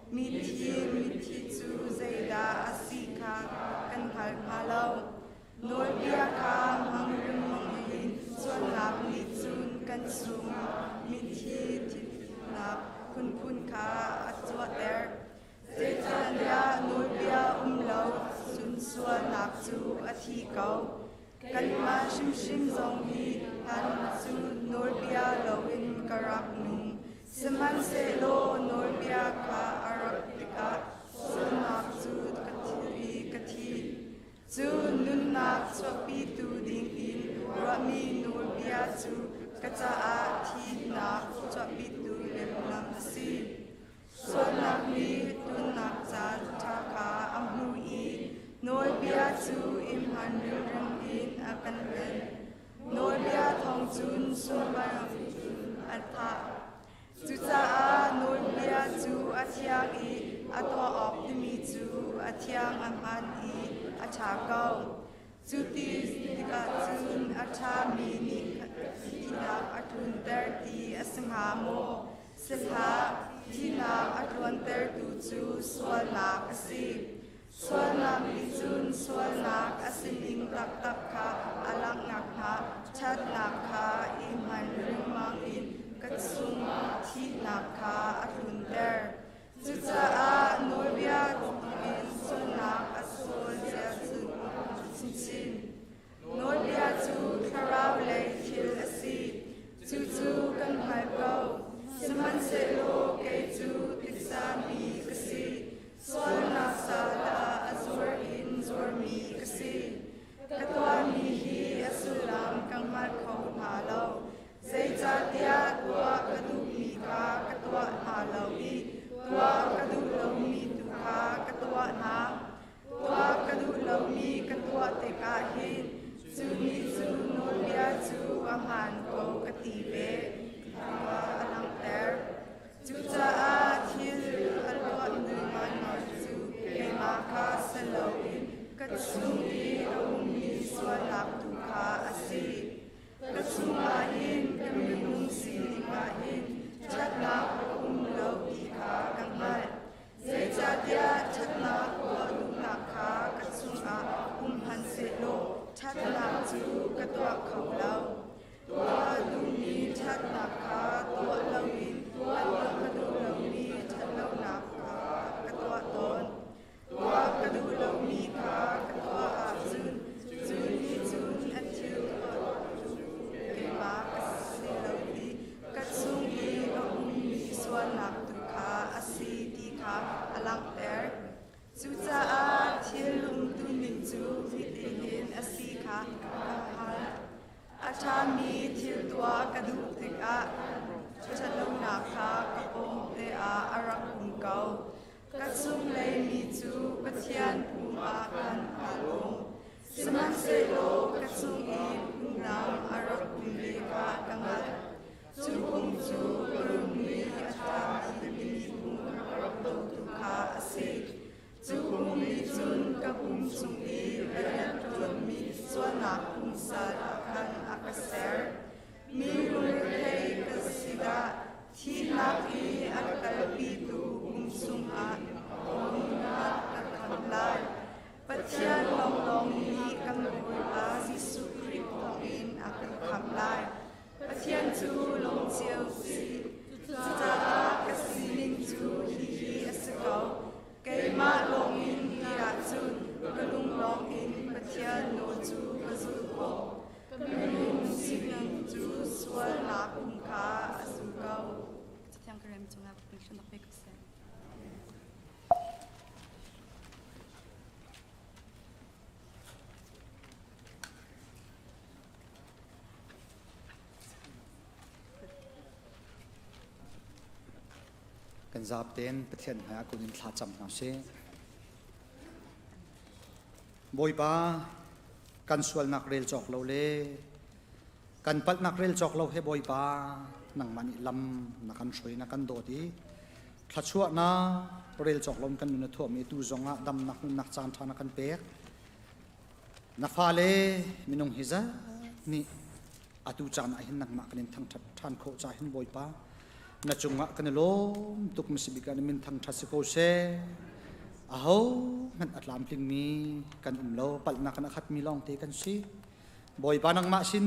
Mithi mithi cu zeidah a si kha kan hngal hnga lo. Nawlbia kha hmang lengmang in sualnak nih cun kan chung mithi thihnak phunphun kha a chuahter. Zeicahtiah nawlbia um lo cun sualnak cu a thi ko. Kanmah hrimhrim zong hi hlan cu nawlbia loin ka rak nung. Sihmanhsehlaw nawlbia kha a rak tikah sualnak cu ka thi i ka thi. Cu nunnak chuahpitu dingin ruahmi nawlbia cu ka caah thihnak chuahpitu lehlam a si. Sualnak nih tunnak caan ṭha kha a hmu i nawlbia cu i hman ringring in a kan hlen. Nawlbia thawng cun sunparnak a thah. Cucaah nawlbia cu a thiang i a tuah awk timi cu a thiang a hmaan i a ṭha ko. Cu ti tikah cun a ṭhami nih thihnak a tlunter ti a si hnga maw? Si hlah, thihnak a tluantertu cu sualnak a si. Sualnak nih cun sualnak a sining taktak kha a langh nakhnga ṭhatnak kha i hman riangmang in ka chung thihnak kha a tlunter. Cucaah nawlbia in sualnak a sual zia cu chinchin. Nawlbia cu thlarau lei thil a si. Cucu kan hngalh ko. Sihmanhsehlaw kei cu titsa mi ka si. Sualnak sal ah a zuar in zuarmi ka si. Ka tuahmi hi a sullam ka hngal kho hna lo. Zeicahtiah tuah ka duhmi kha ka tuah hna. a hmaan ko ka ti ve ti kha a langhter. Cucaah thil a tuahmi ngaingai cu keimah kha si loin ka chung i a ummi sualnak tu kha a si. Ka chungah hin ka minung sining ah hin ṭhatnak a um lo ti kha ka hngalh. Zeicahtiah ṭhatnak tuah duhnak kha ka chungah um hmanhsehlaw ṭhatnak cu ka tuah kho lo. Tuah duhmi ṭhatnak kha tuah loin tuah ka duh lomi ṭhatlonak kha ka tuah tawn. Tuah ka duh lomi kha ka tuah ahcun cu nih cun a thil tuah cu keimah ka si lo i ka chung i a ummi sualnak tu kha a si ti kha a langhter. Cucaah thil umtuning cu hitihin a si kha ka hngalh. A ṭhami thil tuah ka duh tikah ṭhatlonak kha ka pawngte ah a rak um ko. Ka chunglei mi cu Pathian pum ah khan aa lawm. Sihmanhsehlaw ka chung i phungdang a rak ummi kha ka hngalh. Cu phung cu ka lung nih a ṭhami timi phung a rak dotu kha a si. Cu phung nih cun ka pum chung i a rianṭuanmi sualnak pumsal ah khan a ka ser. Mi lungrethei ka si dah thihnak i a kalpitu pum chungah awmnak ka khamh lai. Pathian lawnglawng nih kan Bawipa Jesuh Khrih thawngin a kan khamh lai. Pathian cu lawm cio si. Cucaah ka sining cu hihi a si ko. Keimah lawngin ti ahcun ka lung lawngin Pathian nawl cu ka zulh khawh. Ka minung sining cu sualnak um kha a zul ko. Cathiang ka rem cungah hrinnak pe ko seh. Kan zapten Pathian hmaiah kun in thla cam hna sih. Bawipa, kan sualnak rel cawk lo le kan palhnak rel cawk lo he Bawipa, nangmah nih lam na kan hruai na kan dawt i thluachuahnak rel cawk lo kan nun a thuahmi tu zongah damnak nunnak caan ṭha na kan pek. Na fale minung hi zat nih atu caan ah hin nangmah kan in thangṭhat ṭhan khawh ca hin Bawipa na cungah kan i lawm tuk misibik ah na min thangṭhat si ko seh. Aho hmanh a tlamtlingmi kan um lo, palhnak in a khatmi lawngte kan si. Bawipa nangmah sin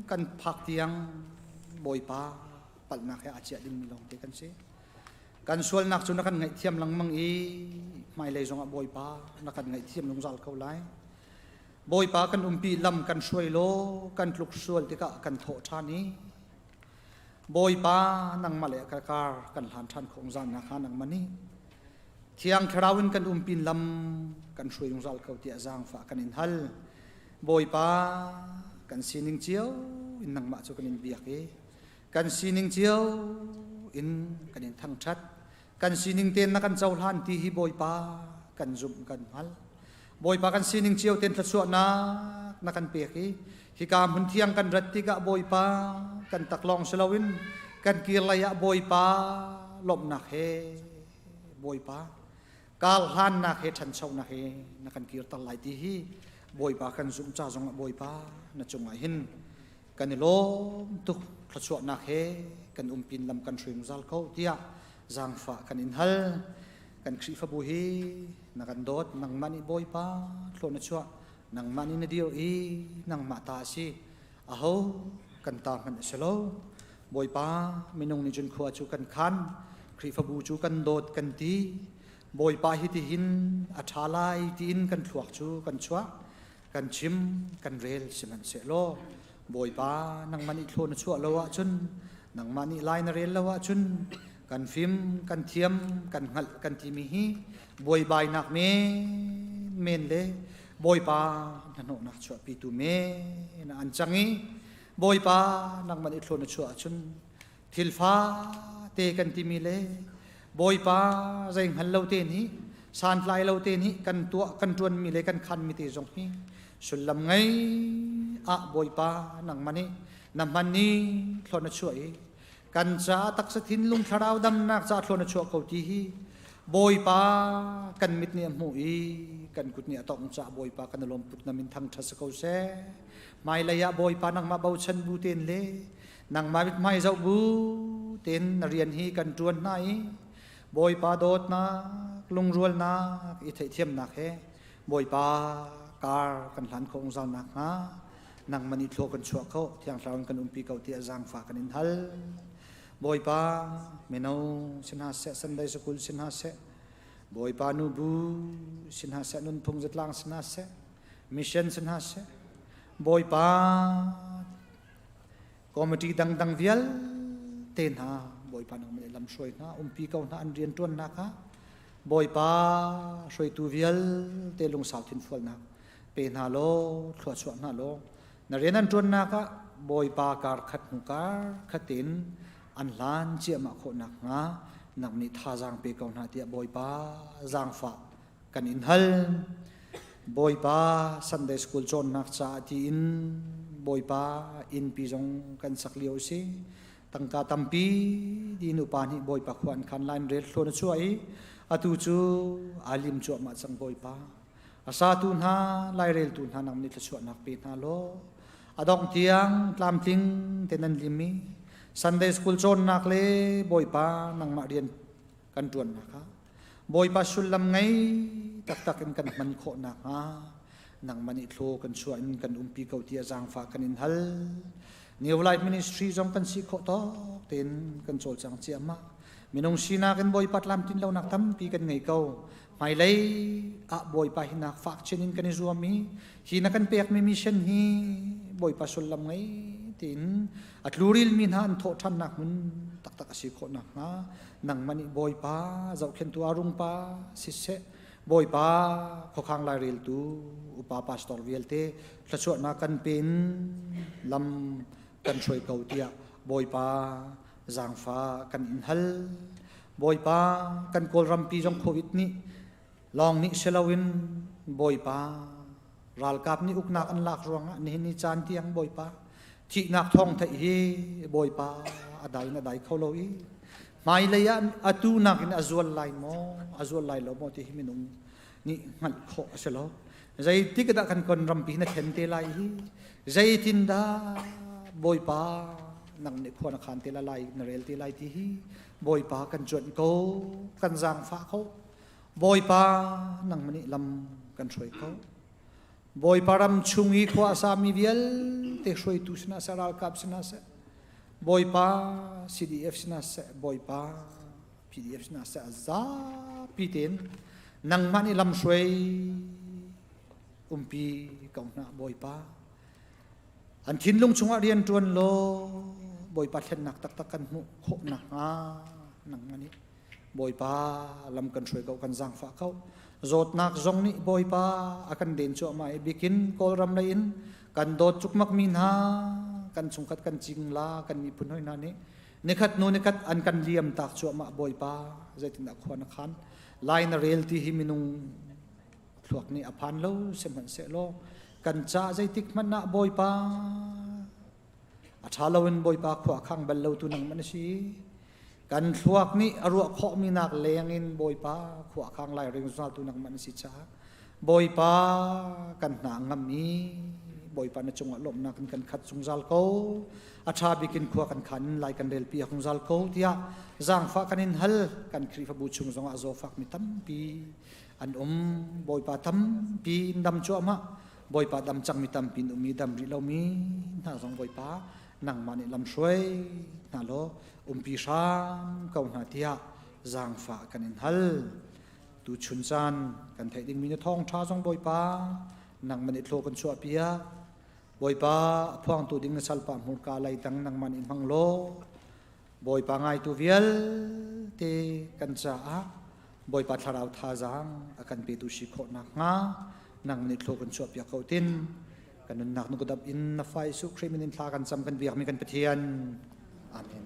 kan phak tiang Bawipa palhnak he aa ciah dingmi lawngte kan si. Kan sualnak cu na kan ngaihthiam lengmang i hmailei zongah Bawipa na kan ngaihthiam zungzal ko lai. Bawipa kan umpi lam kan hruai law kan tluk sual tikah kan thawh ṭhan i Bawipa nangmah le ka kar kan hlan ṭhan khawh zan nakhnga nangmah nih Thiang Thlarau in kan umpin lam kan hruai zungzal ko tiah zaangfah kan in hal. Bawipa kan sining cio in nangmah cu kan in biak i kan sining cio in kan in thangṭhat kan sining tein na kan cohlan ti hi Bawipa kan zumh kan hngal Bawipa kan sining cio tein thluachuahnak na kan pek i hika hmun thiang kan rat tikah Bawipa kan taklawng si loin kan kir lei ah Bawipa lawmhnak he Bawipa kar hlannak he ṭhanchonak he na kan kirter lai ti hi Bawipa kan zumh ca zongah Bawipa na cungah hin kan i lawm tuk thluachuahnak he kan umpin lam kan hruai zungzal ko tiah zaangfah kan in hal kan Khrihfabu hi na kan dawt nangmah nih Bawipa thlaw na chuah nangmah nih na dir i nangmah ta a si aho kan ta hmanh a si lo Bawipa minung nih cun khua cu kan khan Khrihfabu cu kan dawt kan ti Bawipa hi tihin a ṭha lai tiin kan thluak cu kan chuah kan chim kan rel sihmanhsehlaw Bawipa nangmah nih thlaw na chuah lo ahcun nangmah nih lai na rel lo ahcun kan fim kan thiam kan hngalh kan timi hi buaibainak men men le Bawipa hnahnawhnak chuahpitu men an cang i Bawipa nangmah nih thlaw na chuah ahcun thil fate kan timi le Bawipa zei hngal lo te nih santlai lo te nih kan tuah kan ṭuanmi le kan khanmi te zong hi sullam ngei ah Bawipa nangmah nih. Na hman ni thlon a chuah i kan ca taksa thinlung thlarau damnak ca thlon a chuah ko ti hi Bawipa kan mit nih a hmuh i kan kut nih a tongh ca Bawipa kan i lawm tuk na min thangṭhat si ko seh. Hmailei ah Bawipa nangmah bochan bu tein le nangmah mithmai zoh bu tein na rian hi kan ṭuan hna i Bawipa dawtnak, lungrualnak, i theihthiamnak he Bawipa kar kan hlan khawh zungzal nakhnga nangmah nih thlua kan chuah kho, Thiang Thlarau in kan umpi ko tiah zaangfah kan in hal. Bawipa mino si hna seh, Sunday School si hna seh, Bawipa nubu si hna seh, nunphung zatlang si hna seh, mission si hna seh, Bawipa committee dangdang vialte hna Bawipa nangmah nih lamhruai hna umpi ko hna an rianṭuannak ah Bawipa hruaitu vialte lungsau thinfualnak pe hna law thluachuah hna law na rian an ṭuannak ah Bawipa kar khat hnu kar khat in an hlan ciahmah khawh nakhnga nang nih thazaang pe ko hna tiah Bawipa zaangfah kan in hal. Bawipa Sunday School cawnnak caah tiin Bawipa innpi zong kan sak lio a si. Tangka tampi di nupa nih Bawipa khua an khan lain rel thlawn a chuah i atu cu aa lim cuahmah cang Bawipa. A satu hna, laireltu hna nang nih thluachuahnak pe hna law a dongh tiang tlamtling te nan lim i Sunday School cawnnak le Bawipa nangmah rian kan ṭuannak ah Bawipa sullam ngei taktak in kan hman khawh nakhnga nangmah nih thlaw kan chuah in kan umpi ko tiah zaangfah kan in hal. New Life Ministry zong kan si khawh tawk tein kan cawlcang ciahmah. Minung sinak in Bawipa tlamtlin lonak tampi kan ngei ko. Hmailei ah Bawipa hinak fak chin in kan i zuam i hi na kan pekmi mission hi Bawipa sullam ngei tiin a tluril mi hna an thawh ṭhannak hmun taktak a si khawh nakhnga nangmah nih Bawipa zohkhenhtu arung pa siseh Bawipa khuakhang laireltu upa pastor vialte thluachuahnak kan pen lam kan hruai ko tiah Bawipa zaangfa kan in hal. Bawipa kan Kawlrampi zong COVID nih lawng nih si loin Bawipa ralkap nih uknak an lak ruangah nihin ni caan tiang Bawipa thihnak thawng theih hi Bawipa a dai in a dai kho lo i hmailei ah atu nakin a zual lai maw a zual lai lo maw ti hi minung nih hngalh khawh a si lo. Zeitik dah kan kon rampi na thlen te lai hi? Zeitin dah Bawipa nang nih khua na khan te la lai na rel te lai ti hi Bawipa kan cuanh ko kan zaangfah ko Bawipa nang nih lam kan hruai ko Bawipa ram chung i khua a sami vialte hruaitu sinah seh ralkap sinah seh Bawipa CDF sinah seh Bawipa PDF sinah seh a zapi tein nangmah nih lamhruai umpi ko hna Bawipa an thinlung chungah rian ṭuan law Bawipa thlennak taktak kan hmuh khawh nakhnga nangmah nih Bawipa lam kan hruai ko kan zaangfah ko zawtnak zong nih Bawipa a kan den cuahmah i bikin Kawlram lei in kan dawt cukmak mi hna kan chungkhat kan cingla kan miphun hoi hna nih Nikhat hnu nikhat an kan liam tak cuahmah Bawipa zeitindah khua na khan lai na rel ti hi minung thluak nih a phan lo sihmanhsehlaw kan ca zeitik hmanh ah Bawipa a ṭha loin Bawipa khua khang bal lo tu nang man si kan thluak nih a ruah khawhmi nak leng in Bawipa khua khang lai ring zungzal tu nang man si caah Bawipa kan hna ngam i Bawipa na cungah lawmhnak in kan khat zungzal ko. A ṭha bik in khua kan khan lai kan relpi zungzal ko tiah zaangfah kan in hal kan Khrihfabu chung zongah zawfakmi tampi an um. Bawipa tampi in dam cuahmah. Bawipa dam cangmi tampi in um i dam rih lomi hna zong Bawipa nangmah nih lamhruai hna law umpi hram ko hna tiah zaangfah kan in hal. Tuchun caan kan theih dingmi na thawngṭha zong Bawipa nangmah nih thlaw kan chuahpiak. Bawipa a phuangtu ding na salpa hmurka leitang nangmah nih hmang law Bawipa ngaitu vialte kan caah Bawipa thlarau thazaang a kan petu si khawh nakhnga nang nih thlaw kan chuahpiak ko tin kan nunnak nu ka dap in na fa Jesuh Khrih min in thla kan cam kan biakmi kan Pathian. Amen.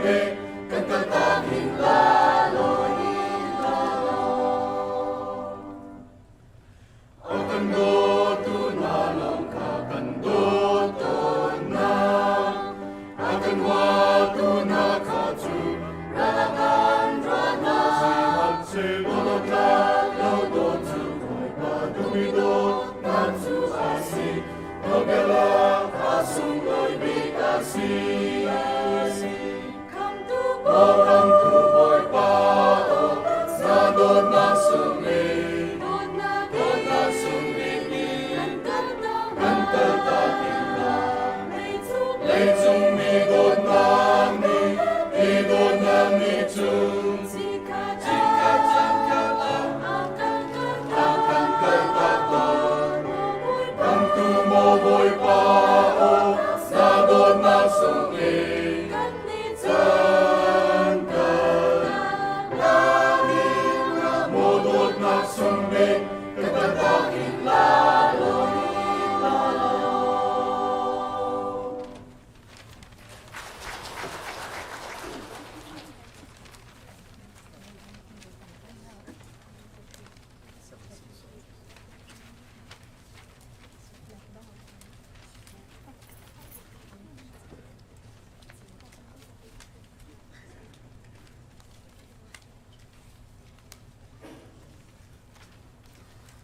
bik kan kaltak hin la lo hin la lo. O kan dawtu na lawng kha kan dawt tawn na. A kan huatu na kha cu ral ah kan ruah hna. Sihmanhsehlaw tlak lo dawt cu Bawipa duhmi dawtnak cu a si. Nawlbialak a sunglawi bik a si. Maw Khamhtu Bawipa, na dawtnak sung in, dawtnak sung bik in, kan kaltak in hlah. Leicung mi dawtnak nih, hi dawtnak nih cun, chikkhat caankhat ah a kan kaltak tawn. Khamhtu maw Bawipa, aw, na dawtnak sung in, Caan kal maw dawtnak sung bik ka kaltak in la law la law.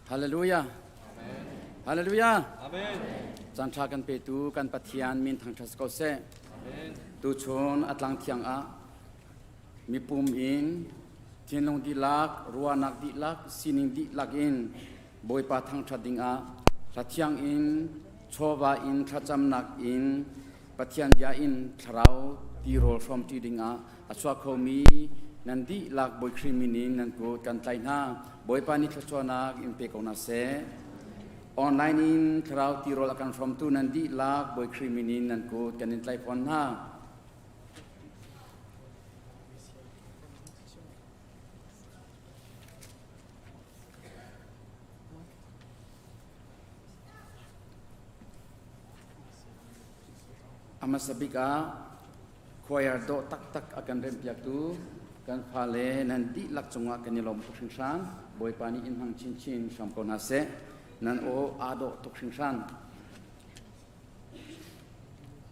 Hallelujah. Hallelujah. Amen. Caan ṭha kan petu kan Pathian min thangṭhat ko seh. Amen. Tuchun a tlang thiang ah mipum in thinlung dihlak, ruahnak dihlak, sining dihlak in Bawipa thangṭhat dingah hla thiang in chawva in thlacamnak in Pathian bia in thlarau tirawl hrawmṭi dingah a chuak khomi nan dihlak Bawi Khrih min in nan kut kan tlaih hna. Bawipa nih thluachuahnak in pe ko hna seh. Online in thlarau tirawl a kan hrawmtu nan dihlak Bawi Khrih min in nan kut kan in tlaih fawn hna. A hmasa bik ah choir dawh taktak a kan remhpiaktu kan fale nan dihlak cungah kan i lawm tuk hringhran. Bawipa nih in hmang chinchin hram ko hna seh. Nan aw aa dawh tuk hringhran.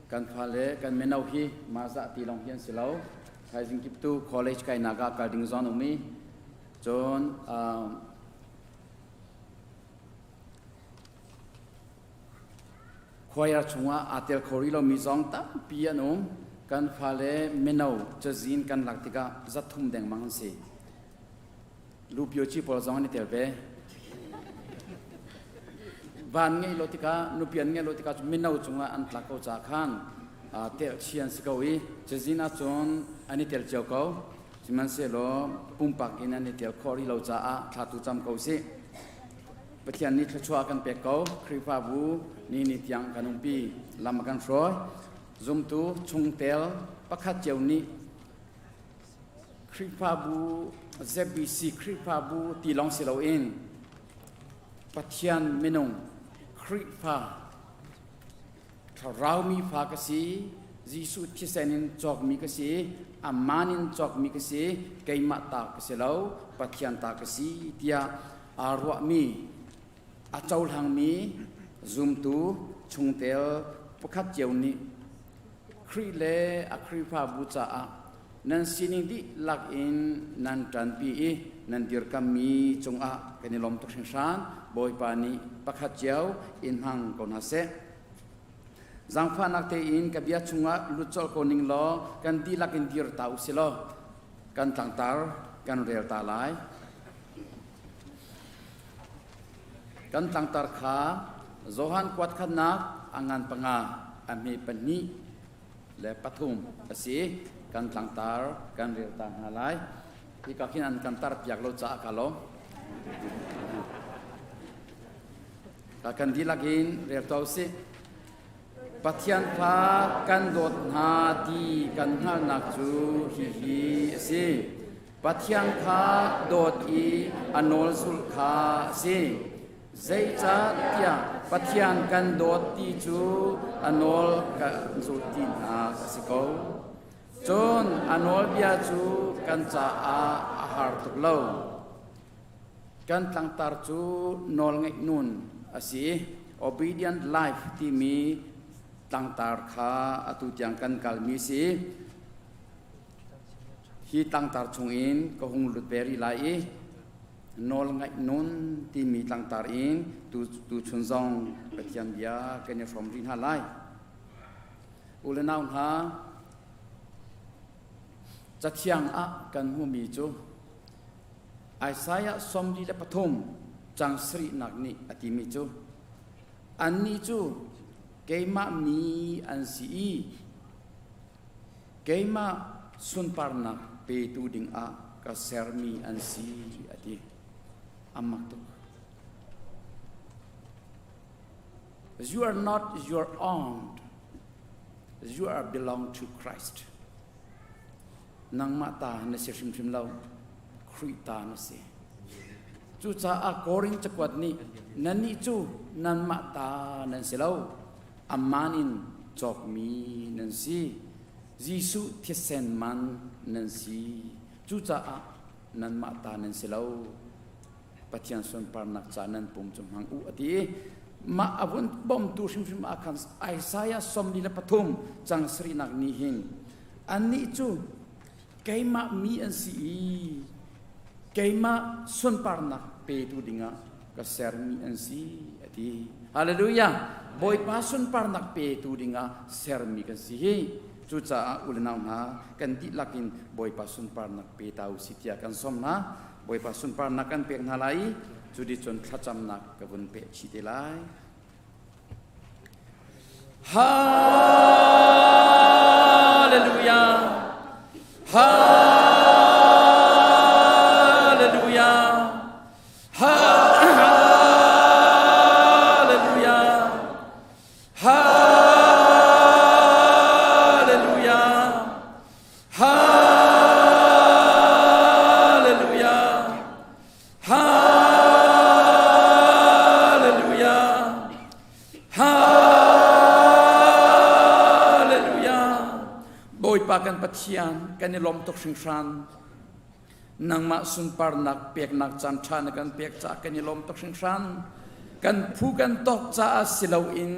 Kan fale kan mino hi mah zah ti lawng hi an si lo. Thaizing kip tu college kainak ah kal ding zong um i cun Choir chungah aa tel kho rih lomi zong tampi an um. Kan fale mino cazin kan lak tikah zathum dengmang an si. Lupio ci pawl zong an i tel ve. Van ngeih lo tikah, nupi an ngeih lo tikah mino cungah an tlak ko caah khan tel chi an si ko i cazin ahcun an i tel cio ko. Sihmanhsehlaw pumpak in an i tel khawh rih lo caah thla tu cam ko sih. Pathian nih thluachuah kan pek ko. Khrihfabu ni ni tiang kan umpi, lam a kan hruai. Zumtu chungtel pakhat cio nih Khrihfabu ZBC Khrihfabu ti lawng si loin Pathian minung Khrihfa Thlarau mi fa ka si, Jesuh thisen in cawkmi ka si, aman in cawkmi ka si, keimah ta ka si lo, Pathian ta ka si tiah aa ruahmi, a cohlangmi zumtu chungtel pakhat cio nih Khrih le a Khrihfabu caah nan sining dihlak in nan ṭanpi i nan dirkammi cungah kan i lawm tuk hringhran. Bawipa nih pakhat cio in hmang ko hna seh. Zaangfahnak tein ka bia chungah lut colh ko ning law kan dihlak in dir ta u si law kan tlangtar kan rel ta lai. Kan tlangtar kha Johan kuat khatnak a ngan panga a hme pahnih le pathum a si. Kan tlangtar kan rel ta hna lai. Hika khin an kan tar piak lo caah ka lawm. Kan dihlak in rel to usih. Pathian kha kan dawt hna ti kan hngalhnak cu hihi a si. Pathian kha dawt i a nawl zulh kha a si. Zeicahtiah Pathian kan dawt ti cu a nawl kan zulh tinak a si ko. Cun a nawlbia cu kan caah a har tuk lo. Kan tlangtar cu nawlngaih nun a si. Obedient life timi tlangtar kha atu tiang kan kalmi si. Hi tlangtar chungin ka hung lut ve rih lai i nawlngaih nun timi tlangtar in tuchun zong Pathian bia kan i hrawm rih hna lai. U le nau hna, Cathiang ah kan hmuhmi cu Isaiah 43 cang sarihnak nih a timi cu annih cu keimah mi an si i keimah sunparnak petu dingah ka sermi an si a ti. A mak tuk. You are not your own. You are belong to Christ. Nangmah ta na si hrimhrim lo. Khrih ta na si. Cucaah Korin cakuat nih nannih cu nanmah ta nan si lo. Aman in cawkmi nan si. Jesuh thisen man nan si. Cucaah nanmah ta nan si lo. Pathian sunparnak ca nan pum cu hmang u a ti i mah a vun bawmtu hrimhrim ah khan Isaiah 43 cang sarihnak nih hin annih cu keimah mi an si i keimah sunparnak petu dingah ka sermi an si a ti. Hallelujah! Bawipa sunparnak petu dingah sermi kan si hi. Cucaah u le nau hna kan dihlak in Bawipa sunparnak pe ta u si tiah kan sawm hna. Bawipa sunparnak kan pek hna lai i cu di cun thlacamnak ka vun peh chih te lai. Hallelujah! Hallelujah! Hallelujah! Hallelujah! Hallelujah! Hallelujah! Hallelujah! Bawipa kan Pathian kan i lawm tuk hringhran. Nangmah sunparnak peknak caan ṭha na kan pek caah kan i lawm tuk hringhran. Kan phu kan tawk caah si loin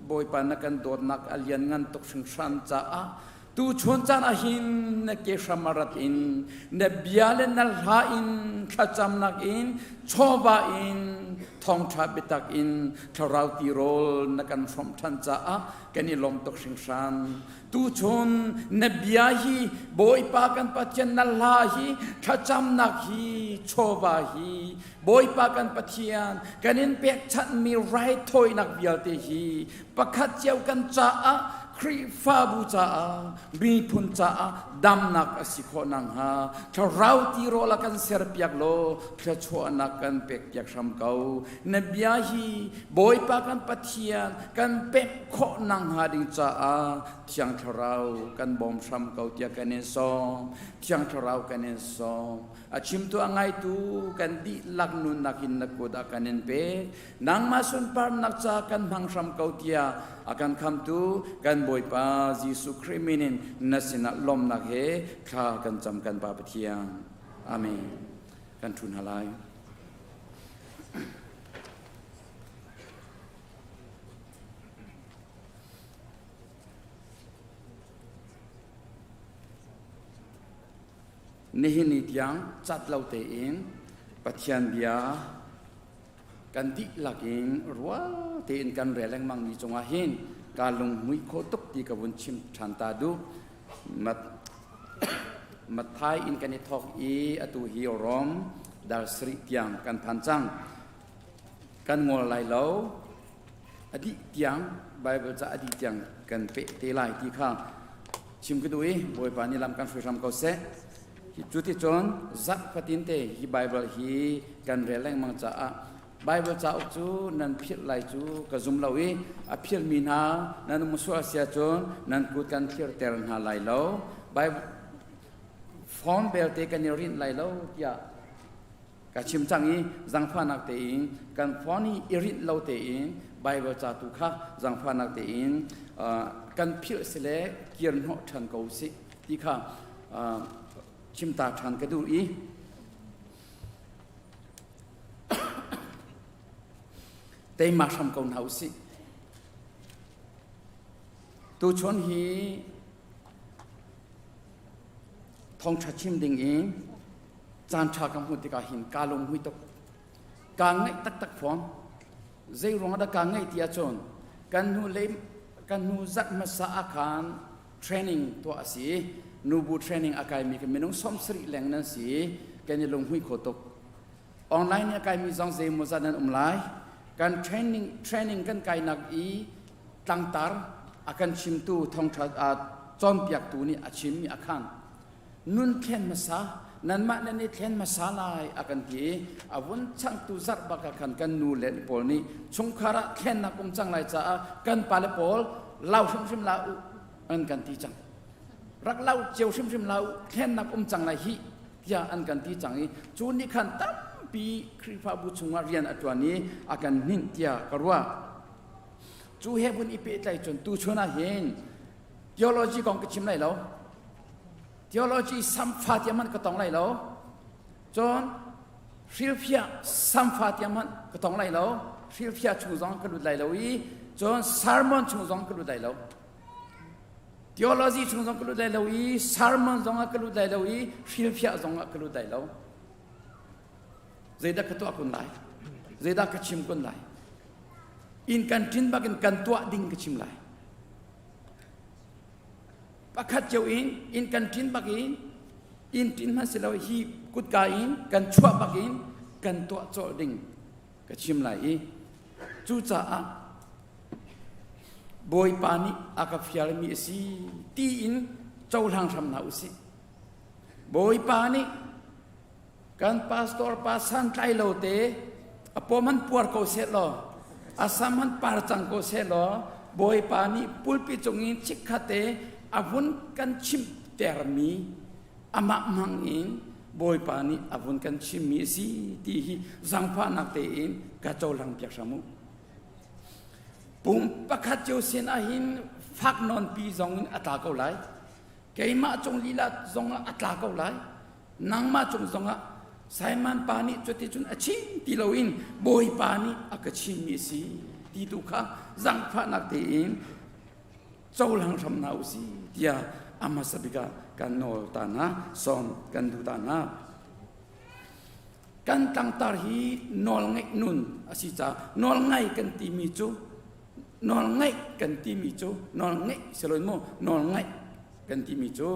Bawipa na kan dawtnak a lianngan tuk hringhran caah Tuchun caan ah hin na ke hram a rat in na bia le na hla in thlacamnak in chawva in thawngṭha biatak in thlarau tirawl na kan hrawmh ṭhan caah kan i lawm tuk hringhran. Tuchun na bia hi Bawipa kan Pathian na hla hi thlacamnak hi chawva hi Bawipa kan Pathian kan in pekchanhmi raithawinak vialte hi pakhat cio kan caah Khrihfabu caah miphun caah damnak a si khawh nakhnga thlarau tirawl a kan serpiak law thluachuahnak kan pekpiak hram ko. Na bia hi Bawipa kan Pathian kan pek khawh nakhnga ding caah Thiang Thlarau kan bawm hram ko tiah kan in sawm. Thiang Thlarau kan in sawm. A chimtu a ngaitu kan dihlak nunnak in na kut ah kan in pek. Nangmah sunparnak ca kan hmang hram ko tiah a kan khamtu kan Bawipa Jesuh Khrih min in na sinah lawmnak he thla kan cam kan Pa Pathian. Amen. Kan ṭhu hna lai. Nihin ni tiang cat lo tein Pathian bia kan dihlak in rual tein kan rel lengmang mi cungah hin ka lunghmuih kho tuk ti ka vun chim ṭhan ta duh. Matthai in kan i thawk i atu hi Rom dal sarih tiang kan phan cang. Kan ngol lai lo. A dih tiang Bible ca a dih tiang kan peh te lai ti kha chim ka duh i Bawipa nih lam kan hruai hram ko seh. Cu ti cun zarh fatin te hi Bible hi kan rel lengmang caah Bible cauk cu nan philh lai cu ka zum lo i a philmi hna nan um sual si ahcun nan kut kan thlirter hna lai lo. Bible phone belte kan i rinh lai lo tiah ka chim cang i zangfahnak tein kan phone hi i rinh lo tein Bible ca tu kha zangfahnak tein kan philh sile kir hnawh ṭhan ko usih. ti kha chimta ṭhan ka duh i teima hram ko hna usih. Tuchun hi thawngṭha chim ding in caan ṭha ka hmuh tikah hin kaa lunghmui tuk. Kaa ngaih taktak fawn. Zei ruangah dah kaa ngaih ti ahcun kan hnu lei kan hnu zarh hmasa ah khan training tuah a si i nubu training a kaimi khi minung 70 leng nan si i kan i lunghmui kho tuk. Online i a kaimi zong zeimawzat nan um lai. Kan training training kan kainak i tlangtar a kan chimtu thawngṭha cawnpiaktu nih a chimmi a khan. Nun thlen hmasa nanmah nan i thlen hmasa lai a kan ti i a vun changtu zarh bak ah khan kan nu le pawl nih chungkhar ah thlennak um cang lai caah kan pale pawl lau hrimhrim la u an kan ti cang. Rak lau cio hrimhrim la u thlennak um cang lai hih tiah an kan ti cang i cu nih khan tampi Khrihfabu chungah rian a ṭuan i a kan hninh tiah ka ruah. Cu he vun i pehtlaih cun tuchun ah hin theology kong ka chim lai lo. Theology samfa tiang hmanh ka tong lai lo. Cun hrilhfiah samfa tiang hmanh ka tong lai lo. Hrilhfiah chung zong ka lut lai lo i cun sermon chung zong ka lut lai lo. Theology chung zong ka lut lai lo i sermon zong ah ka lut lai lo i hrilhfiah zong ah ka lut lai lo. Zeidah ka tuah kun lai? Zeidah ka chim kun lai? Inn kan ṭin bakin kan tuah ding ka chim lai. Pakhat cio in inn kan ṭin bakin inn ṭin hmanh si lo hi kutka in kan chuah bakin kan tuah cawlh ding ka chim lai i cucaah Bawipa nih a ka fialmi a si tiin cohlang hram hna usih. Bawipa nih Kan pastor pa santlai lo te a pawm han puar ko seh law a sam han par cang ko seh law Bawipa nih pulpi cung in chikkhat te a vun kan chimh termi amah hmang in Bawipa nih a vun kan chimmi a si ti hi zangfahnak tein ka cohlang piak hram u. Pum pakhat cio sin ah hin fak nawn pi zong in a tla ko lai. Keimah cung lila zong ah a tla ko lai. Nangmah cung zongah Simon pa nih cuticun a chim ti loin Bawipa nih a ka chimmi a si ti tu kha zangfahnak tein cohlang hram hna u si tiah a hmasa bik ah kan nawl ta hna sawm kan duh ta hna. Kan tlangtar hi nawlngaih nun a si caah nawlngai kan timi cu nawlngaih kan timi cu nawlngaih si loin mu nawlngaih kan timi cu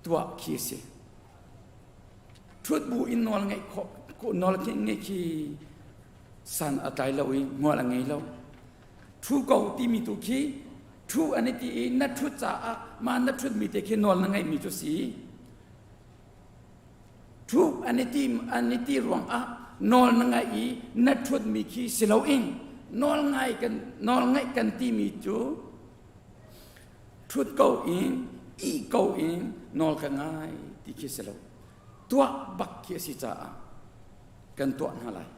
tuah khi a si. Ṭhut bu in nawl ngeih khawh nawl ngeih khi san a tlai lo i hmual a ngei lo. Ṭhu ko timi tu khi ṭhu an i ti i na ṭhut caah mah na ṭhutmi te khi nawl na ngeihmi cu si. Ṭhu an i ti an i ti ruangah nawl na ngaih i na ṭhutmi khi si loin nawl ngai kan nawl ngeih kan timi cu Ṭhut ko in, ih ko in nawl ka ngai ti khi si lo. Tuah bak khi a si caah kan tuah hna lai.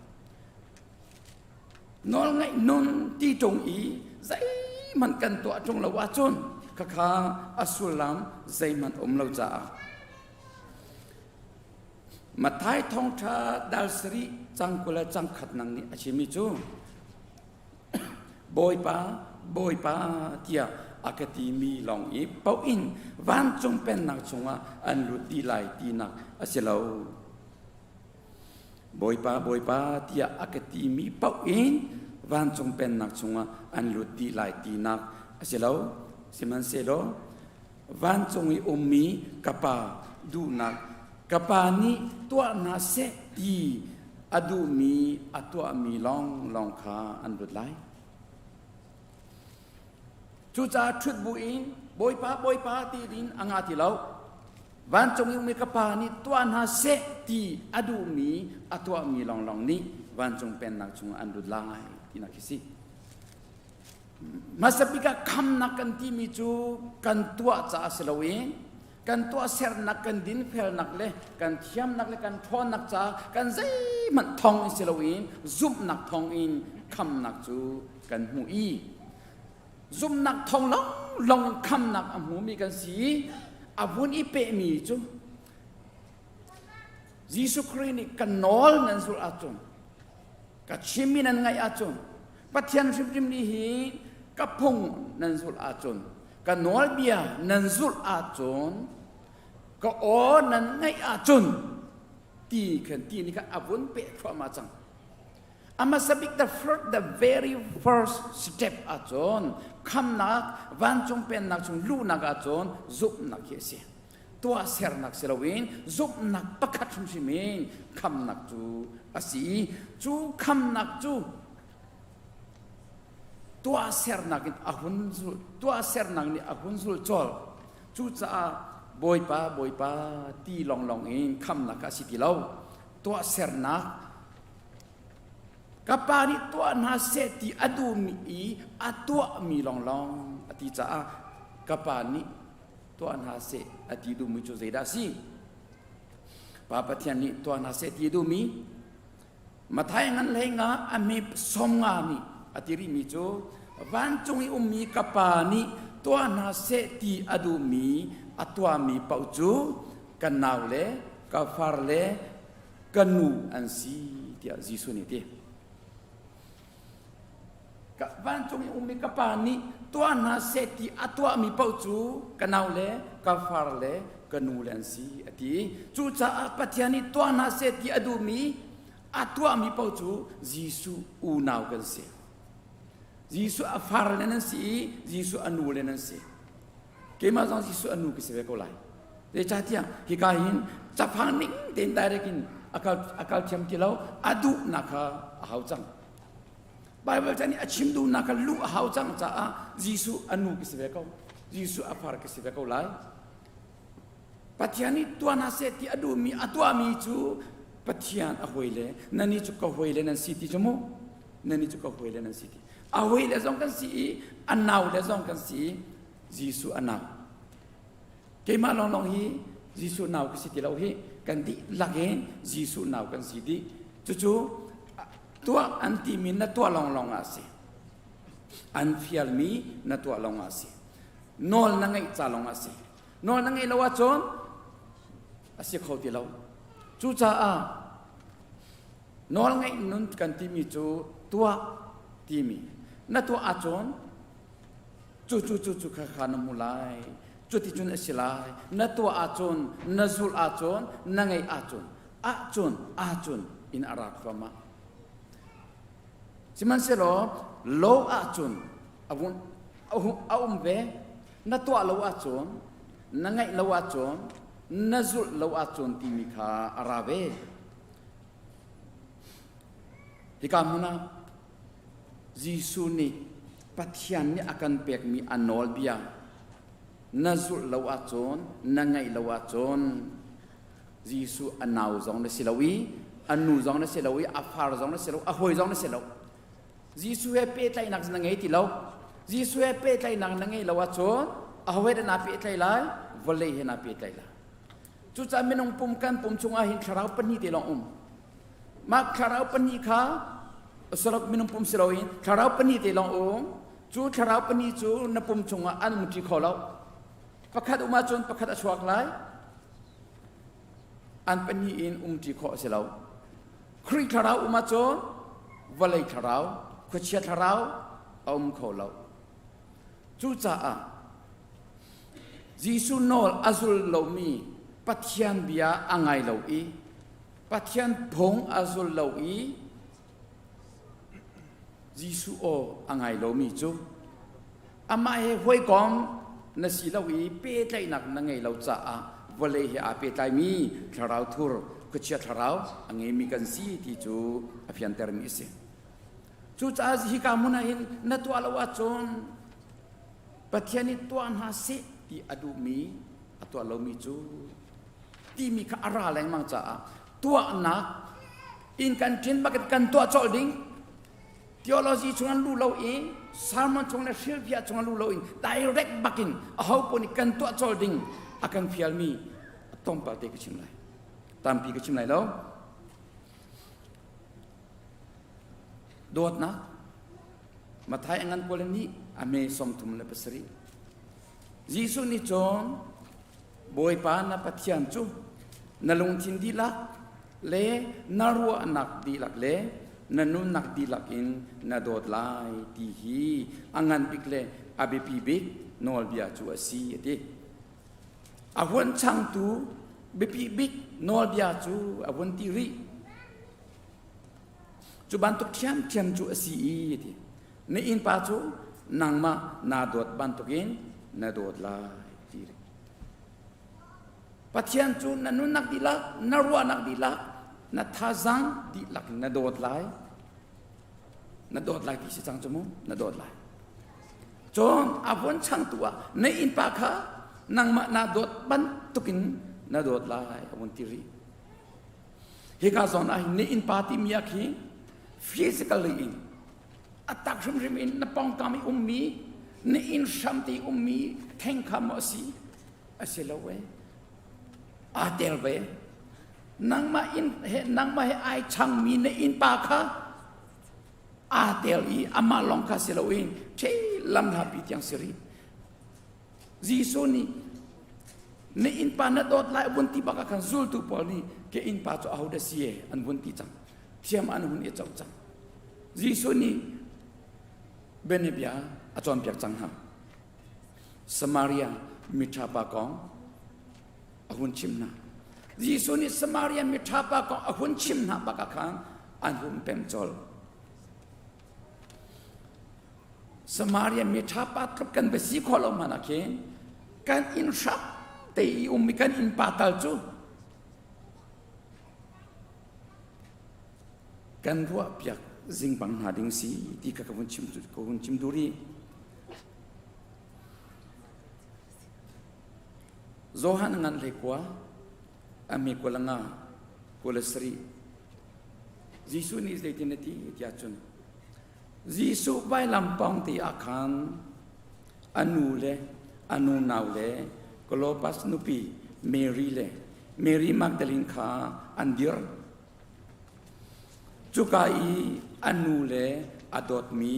Nawl ngaih nun ti ṭung i zeihmanh kan tuah ṭung lo ahcun khakha a sullam zeihmanh um lo caah Matthai thawngṭha dal sarih cang 20 le cang khat nang nih a chimmi cu Bawipa, Bawipa tiah a ka timi lawng i paoh in vancung pennak chungah an lut dih lai tinak a si lo. Bawipa, Bawipa tiah a ka timi paoh in vancung pennak chungah an lut dih lai tinak a si lo. Sihmanhsehlaw vancung i ummi ka Pa duhnak ka Pa nih tuah hna seh ti a duhmi a tuahmi lawnglawng kha an lut lai. Cucaah ṭhut buin Bawipa, Bawipa ti ding a ngah ti lo. Vancung i ummi ka Pa nih tuah hna seh ti a duhmi a tuahmi lawnglawng nih vancung pennak chungah an lut lai tinak khi si. Hmasa bik ah khamnak kan timi cu kan tuah caah si loin kan tuahsernak kan dinfelnak le kan thiamnak le kan ṭhawnnak caah kan zeihmanh thong in si loin zumhnak thong in khamnak cu kan hmuh i zumhnak thong lawnglawng in khamnak a hmumi kan si. A vun i pehmi cu Jesuh Khrih nih ka nawl nan zulh ahcun, ka chimmi nan ngaih ahcun, Pathian hrimhrim nih hi ka phung nan zulh ahcun, ka nawlbia nan zulh ahcun, ka aw nan ngaih ahcun ti khan ti nih khan a vun peh thluahmah cang. A hmasa bik the first, the very first step ahcun khamnak vancung pennak chung luhnak ahcun zumhnak hi a si. Tuahsernak si loin zumhnak pakhat hrimhrim in khamnak cu a si. Cu khamnak cu tuahsernak in a hun zul tuahsernak nih a hun zul colh. Cucaah Bawipa Bawipa ti lawnglawng in khamnak a si ti lo. Tuahsernak Ka pa nih tuah hna seh ti a duhmi i a tuahmi lawnglawng a ti caah ka pa nih tuah hna seh a ti duhmi cu zeidah a si? Pa Pathian nih tuah hna seh ti a duhmi Mathai ngan hlei nga a hme 50 nih a ti rihmi cu vancung i ummi ka pa nih tuah hna seh ti a duhmi a tuahmi paoh cu ka nau le ka far le ka nu an si tiah Jesuh nih a ti. Ka vancung i ummi ka pa nih tuah hna seh ti a tuahmi paoh cu ka nau le ka far le ka nu le an si a ti. Cucaah Pathian nih tuah hna seh ti a duhmi a tuahmi paoh cu Jesuh unau kan si. Jesuh a far le nan si i Jesuh a nu le nan si. Keimah zong Jesuh a nu ka si ve ko lai. Zeicahtiah hika hin cafang ning tein direct in a kal thiam ti lo, a duhnak kha a hau cang. Bible ca nih a chim duhnak kha luh a hau cang caah Jesuh a nu ka si ve ko. Jesuh a far ka si ve ko lai. Pathian nih tuah hna seh ti a duhmi a tuahmi cu Pathian a hawi le nani cu ka hawi le nan si ti cu mu nani cu ka hawi le nan si ti a hawi le zong kan si i a nau le zong kan si i Jesuh a nau Keimah lawnglawng hi Jesuh nau ka si ti lo hi kan dihlak in Jesuh nau kan si dih. Cucu tuah an timi na tuah lawnglawng ah a si. An fialmi na tuah lawng ah a si. Nawl na ngeih ca lawng ah a si. Nawl na ngeih lo ahcun a si kho ti lo. Cucaah nawl ngeih nun kan timi cu tuah timi na tuah ahcun Cu cu cu cu kha kha na hmu lai. Cuticun a si lai. Na tuah ahcun, na zulh ahcun, na ngeih ahcun, ahcun, ahcun in a ra thluahmah. Sihmanhsehlaw lo ahcun a vun a um ve. Na tuah lo ahcun, na ngeih lo ahcun, na zulh lo ahcun timi kha a ra ve. Hika hmun ah Jesuh nih Pathian nih a kan pekmi a nawlbia na zulh lo ahcun, na ngaih lo ahcun Jesuh a nau zong na si lo i a nu zong na si lo i a far zong na si lo, a hawi zong na si lo. Jesuh he pehtlaihnak na ngei ti lo. Jesuh he pehtlaihnak na ngeih lo ahcun aho he dah naa pehtlaih lai? Vawlei he naa pehtlaih lai. Cucaah minung pum kan pum chungah hin thlarau pahnih te lawng um. Mah thlarau pahnih kha sarok minung pum si loin thlarau pahnih te lawng um. Cu thlarau pahnih cu na pum chungah an um ṭi kho lo. Pakhat um ahcun pakhat a chuak lai. An pahnih in um ṭi khawh a si lo. Khrih thlarau um ahcun vawlei thlarau, khuachia thlarau a um kho lo. Cucaah Jesuh nawl a zul lomi Pathian bia a ngai lo i Pathian phung a zul lo i Jesuh aw a ngai lomi cu amah he hawikom na si lo i pehtlaihnak na ngei lo caah vawlei he aa pehtlaimi thlarau thur khuachia thlarau a ngeimi kan si ti cu a fiantermi a si. Cucaah hika hmun ah hin na tuah lo ahcun Pathian nih tuah hna seh ti a duhmi a tuah lomi cu timi kha a ra lengmang caah tuahnak in kan ṭin bak kan tuah colh ding theology chung an luh lo i sermon chung le hrilhfiah chung an luh lo in direct bakin aho paoh nih kan tuah colh ding a kan fialmi tlawmpal te ka chim lai tampi ka chim lai lo dawtnak Mathai a ngan 22 a me 37. Jesuh nih cun. Bawipa na Pathian cu na lungthin dihlak le na ruahnak dihlak le na nunnak dihlak in na dawt lai ti hi a ngan bik le a biapi bik nawlbia cu a si a ti. A hun changtu biapi bik nawlbia cu a vun ti rih. Cu bantuk ṭhiamṭhiam cu a si i a ti. Na innpa cu nangmah naa dawt bantukin na dawt lai ti rih. Pathian cu na nunnak dihlak, na ruahnak dihlak, na thazaang dihlak in na dawt lai. Na dawt lai ti si cang cu mu, na dawt lai. Cun a vun changtu ah na innpa kha nangmah naa dawt bantukin na dawt lai a vun ti rih. Hika zawn ah hin na innpa timi ah khi physically in a tak hrimhrim in na pawngkam i ummi na inn hram te ummi theng kha maw a si a si lo e aa tel ve nangmah inn he nangmah he ai changmi na innpa kha aa tel i amah lawng kha si loin ṭhe lam hlapi tiang si rih Jesuh nih na innpa na dawt lai vun ti bak ah khan zultu pawl nih ke innpa cu ahodah si e an vun ti cang thiam an hun i co cang Jesuh nih bianabia a cawnpiak cang hna Samaria miṭha pa kong a hun chim hna Jesuh nih Samaria miṭha pa kong a hun chim hna bak ah khan an hun pem colh Samaria miṭha pa tluk kan va si khawh lo hmanh ah khin kan inn hram te i ummi kan innpa tal cu kan ruahpiak zingpang hna ding si ti kha ka vun chim ka vun chim duh rih. Johan ngan hlei kua ami kua nga kua le sarih Jesuh nih zeitin a ti tiah cun Jesuh vailam pawng te ah khan a nu le a nunau le Klopas nupi Mary le Mary Magdalene kha an dir. Cuka i a nu le a dawtmi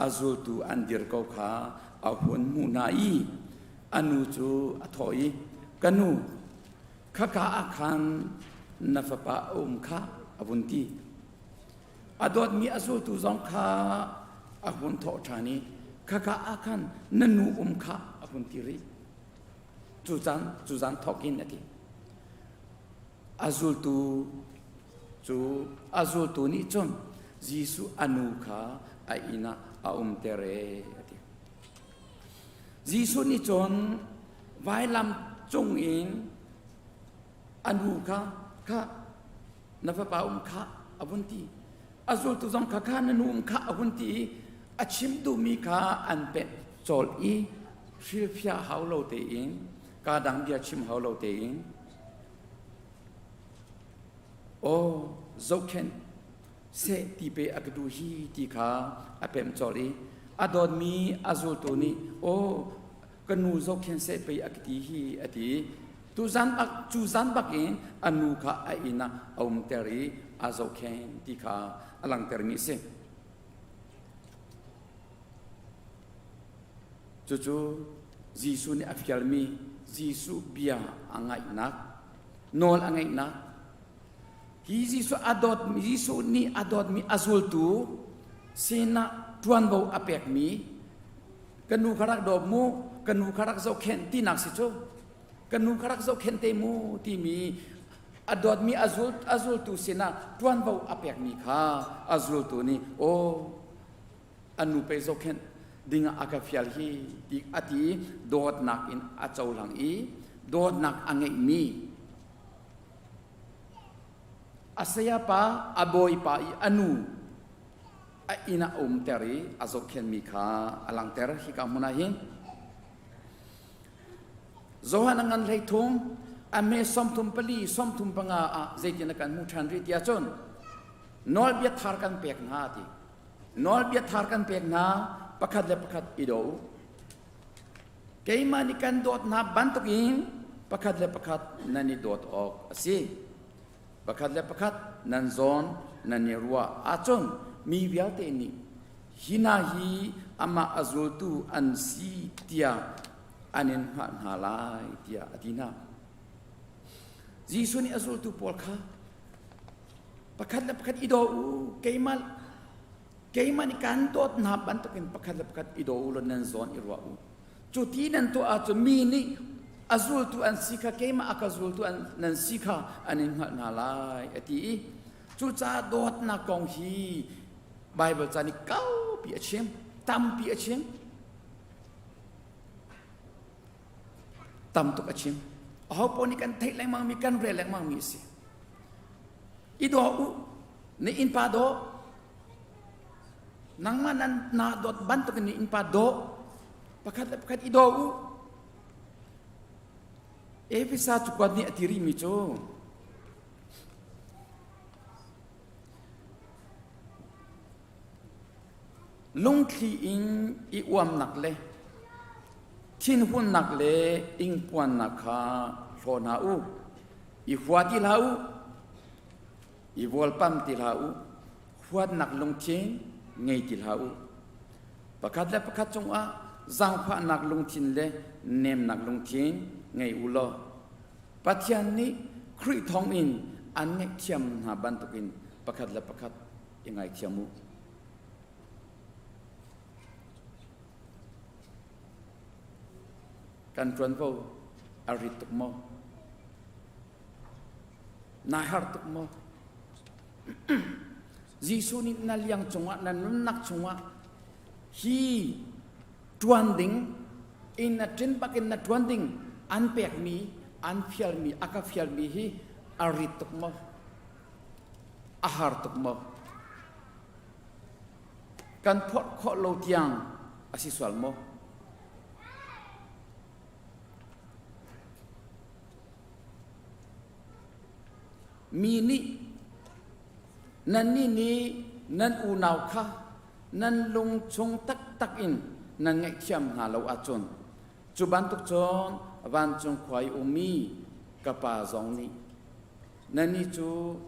a zultu an dir ko kha a hun hmuh hna i a nu cu a thawh i, Ka nu, khaka ah khan na fapa a um khah, a vun ti. A dawtmi a zultu zong kha a hun thawh ṭhan i khaka ah khan na nu um kha a hun ti rih. Cu caan cu zan thawk in a ti. A zultu cu a zultu nih cun Jesuh a nu kha a inn ah a umter e a ti. Jesuh nih cun vailam cung in a nu kha kha na fapa um kha a vun ti a zultu zong kha kha na nu um kha a hun ti i a chim duhmi kha an pemh cawl i hrilhfiah hau lo tein ka dang bia chim hau lo tein aw zohkhenh seh ti pe a ka duh hi ti kha a pemh cawl i a dawtmi a zultu nih aw ka nu zohkhenh seh pei a ka ti hi a ti Tuzan bak cu zan bak in a nu kha a inn ah a umter i a zohkhenh ti kha a langhtermi a si. Cucu Jesuh nih a fialmi Jesuh bia a ngaihnak, nawl a ngaihnak, hi Jesuh a dawt Jesuh nih a dawtmi a zultu sinah ṭuanvo a pekmi ka nu kha rak dawp mu ka nu kha rak zohkhenh tinak si cu ka nu kha rak zohkhenh te mu timi a dawtmi a zul a zultu sinah ṭuanvo a pekmi kha a zultu nih aw a nu pei zohkhenh dingah a ka fial hi ti a ti dawtnak in a cohlang i dawtnak a ngeihmi a sayapa a bawipa i a nu a inn ah a umter i a zohkhenhmi kha a langhter hika hmun ah hin Johan a ngan hlei thum a me 34 35 ah zeitin a kan hmuh ṭhan rih tiah cun nawlbia thar kan pek hna ti nawlbia thar kan pek hna pakhat le pakhat i do keimah nih kan dawt hna bantukin pakhat le pakhat nan i dawt awk a si Pakhat le pakhat nan zawn nan i ruah ahcun mi vialte nih hi hna hi amah a zultu an si tiah an in hngalh hna lai tiah a ti hna. Jesuh nih a zultu pawl kha pakhat le pakhat i daw u keimah keimah nih kan dawt hna bantukin pakhat le pakhat i daw u law nan zawn i ruah u. Cu ti nan tuah ahcun mi nih a zultu an si kha keimah a ka zultu an nan si kha an in hngalh hna lai a ti i cucaah dawtnak kong hi Baibal ca nih kaupi a chim tampi a chim tam tuk a chim aho paoh nih kan theih lengmang mi kan rel lengmang mi a si i daw u na innpa daw nangmah nan na dawt bantuk in innpa daw pakhat le pakhat i daw u Efesa cakuat nih a ti rihmi cu lungthli in i uamnak le thinhunnak le ingpuannak kha hlaw hna u i hua ti hlah u i vawlpam ti hlah u huatnak lungthin ngei ti hlah u pakhat le pakhat cungah zaangfahnak lungthin le nemnak lungthin ngei u law Pathian nih Khrih thawngin an ngaihthiam hna bantukin pakhat le pakhat i ngaithiam u. Kan ṭuanvo a rit tuk maw? Naa harh tuk maw? Jesuh nih na liang cungah, na nunnak cungah hi ṭuan ding in na ṭin bakin na ṭuan ding an pekmi, an fialmi, a ka fialmi hi a rit tuk maw? A har tuk maw? Kan phorh khawh lo tiang a si sual maw? Mi nih nannih nih nan unau kha nan lung chung taktak in nan ngaihthiam hna lo ahcun cu bantuk cun vancung khua i ummi ka Pa zong nih nannih cu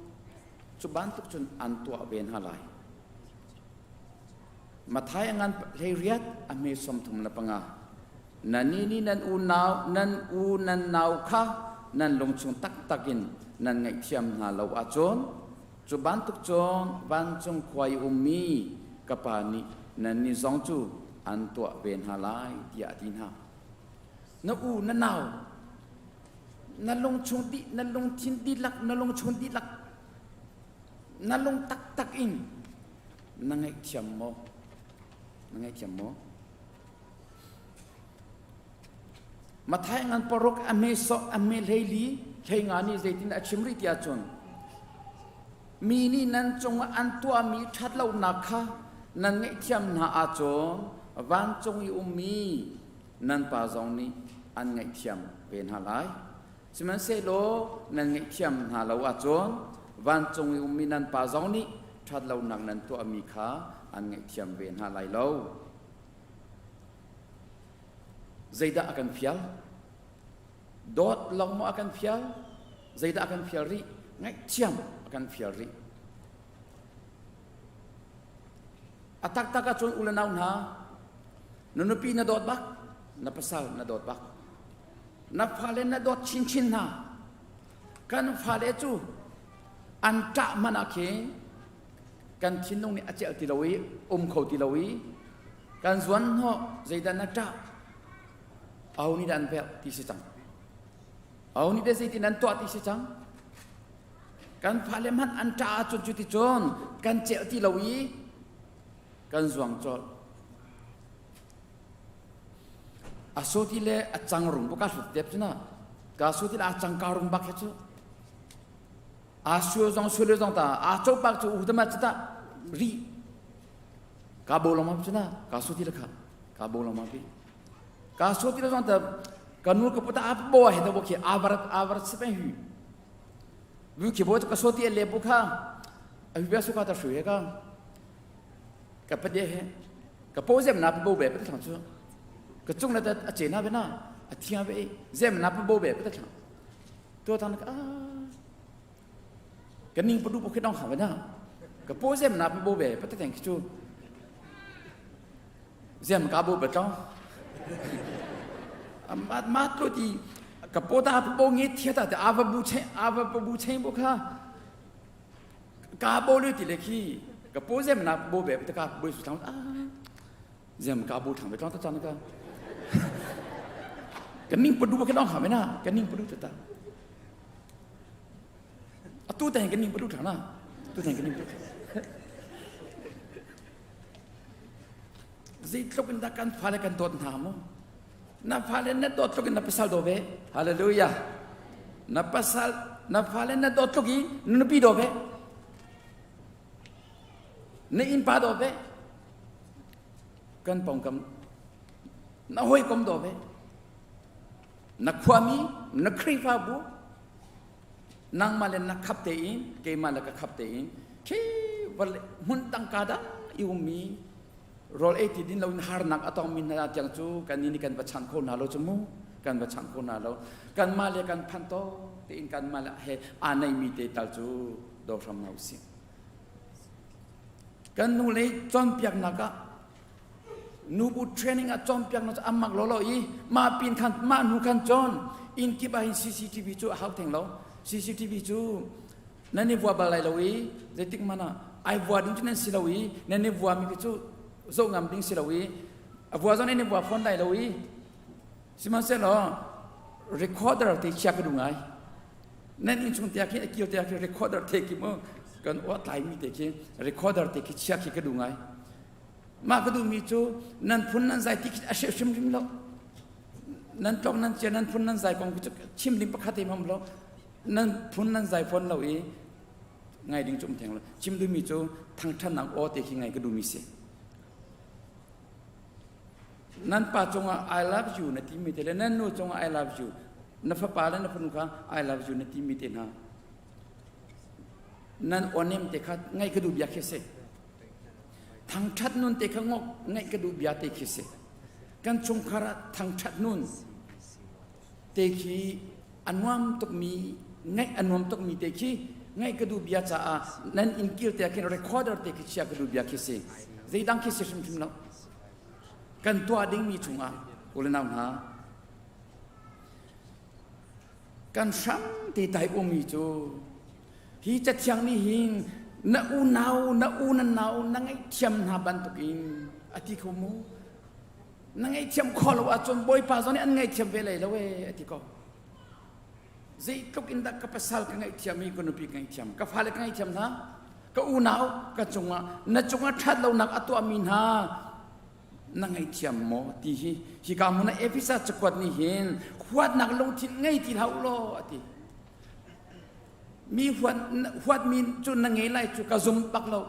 cu bantuk cun an tuah ve hna lai. Matthai a ngan 18 a hme 35. Nannih nih nan unau nan u nan nau kha nan lungchung taktak in nan ngaihthiam hna lo ahcun cu bantuk cun vancung khua i ummi ka Pa nih nannih zong cu an tuah ve hna lai tiah a ti hna. Na u na nau na lungchung dih na lungthin dihlak na lungchung dihlak na lung taktak in na ngaihthiam maw? Na ngaihthiam maw? Mathai ngan paruk a hme sawh a hme hleili hlei nga nih zeitin a chim rih ti ahcun mi nih nan cungah an tuahmi ṭhatlonak kha nan ngaihthiam hna ahcun vancung i ummi nan pa zong nih an ngaihthiam ve hna lai. Sihmanhsehlaw nan ngaihthiam hna lo ahcun vancung i ummi nan Pa zong nih ṭhatlonak nan tuahmi kha an ngaihthiam ve hna lai lo. Zeidah a kan fial? Dawt lawng maw a kan fial? Zeidah a kan fial rih? Ngaihthiam a kan fial rih. A taktak ahcun u le nau hna, na nupi na dawt bak, na pasal na dawt bak. Na fale na dawt chinchin hna. Kan fale cu an ṭah hmanh ah khin kan thinlung nih a celh ti lo i um kho ti lo i kan zuan hnawh zeidah na ṭah aho nih dah an velh ti si cang aho nih dah zeitin an tuah ti si cang kan fale hmanh an ṭah ahcun cuticun kan celh ti lo i kan zuang colh A soti le a cang rung ka hlut tep cu na ka soti le a cang ka rung bak he cu a suo zong suo le zong ta a cho pak cu u tama chita ri ka bo long ma cu na ka soti le kha ka bo long ma pi ka soti le zong ta ka nu ka puta a bo he ta bo khi a var a var se pe hu bu khi bo ka soti le bu kha a hu bia su ka ta shu he ka ka pade he ka po zem na bo be pa thlang chu ka chung na a che na be na a thia be zem na bo be pa thlang to thang ka ka ning pa du po khidong ha na ka po zem na bo be pa thang chu zem ka bo be tong ma ma to ti Ka po ta po nge thia ta te ava bu che ava bu che bu kha ka bo lu ti le khi ka po zem na bo be ta ka bo su thang ah zem ka bo thang be tong ta chan ka ka ning padu ka dong ha me na ka ning padu ta ta atu ta ka ning padu thang na tu ta ka ning padu Zeitluk in dah kan fale kan dawt hna mu? Na fale na dawt tluk in na pasal daw ve. Hallelujah. Na pasal na fale na dawt tluk i na nupi daw ve. Na innpa daw ve. Kan pawngkam na hawikom daw ve. Na khuami, na Khrihfabu, nangmah le na khap tein, keimah le ka khap tein, khi hmun tangka dang i ummi rawl ei ti din loin harnak a tongmi hna tiang cu kan nih kan va chang kho hna lo cu mu kan va chang kho hna lo kanmah le kan phan to tein kanmah le he aa neimi te tal cu do hram hna usih kan nu le cawnpiaknak ah nubu training ah cawnpiaknak cu amak lolo i mah pin khan mah hnu khan cawn inn kip ah hin CCTV cu a hau theng lo CCTV cu nan i vua bal lai lo i zeitik hmanh ah ai vua ding cu nan si lo i nan i vua mi khi cu zoh ngam ding si lo i a vua zong nan i vua fawn lai lo i sihmanhsehlaw recorder te chia ka duh ngai nan inn chung te ah khin a kil te ah khin recorder te khi mu kan aw tlai mi te khi recorder te khi chia khi ka duh ngai mah ka duh mi cu nan phun nan zai ti khi a hrim hrim lo nan tlok nan chia nan phun nan zai kong cu chim ding pakhat te mam lo Nan phun nan zai fawn lo i ngai ding cu um theng lo. Chim duhmi cu thangṭhatnak aw te khi ngai ka duhmi si. Nan pa cungah I love you na timi te le nan nu cungah I love you na fapa le na fanu kha I love you na timi te hna nan awnem te kha ngaih ka duh bia khi si. Thangṭhat nun te kha ngok ngaih ka duh bia te khi si. Kan chungkhar ah thangṭhat nun te khi a nuam tukmi ngaih a nuam tukmi te khi ngaih ka duh bia caah nan inn kil te ah khin recorder te khi chia ka duh bia khi si zeidang khi si hrimhrim lo kan tuah dingmi chungah u le nau hna kan hram te tai ummi cu hi cathiang nih hin na unau na u na nau na ngaihthiam hna bantukin a ti kho mu Na ngaihthiam khawh lo ahcun Bawipa zong nih an ngaihthiam ve lai lo ee a ti ko. Zeitluk in dah ka pasal ka ngaihthiam i ka nupi ka ngaihthiam, ka fale ka ngaihthiam hna, ka unau ka cungah na cungah ṭhat lonak a tuahmi hna na ngaihthiam maw ti hi hika hmun ah Efesa cakuat nih hin huatnak lungthin ngei ti hlah u law a ti. Mi huat huatmi cu na ngei lai cu ka zum bak lo.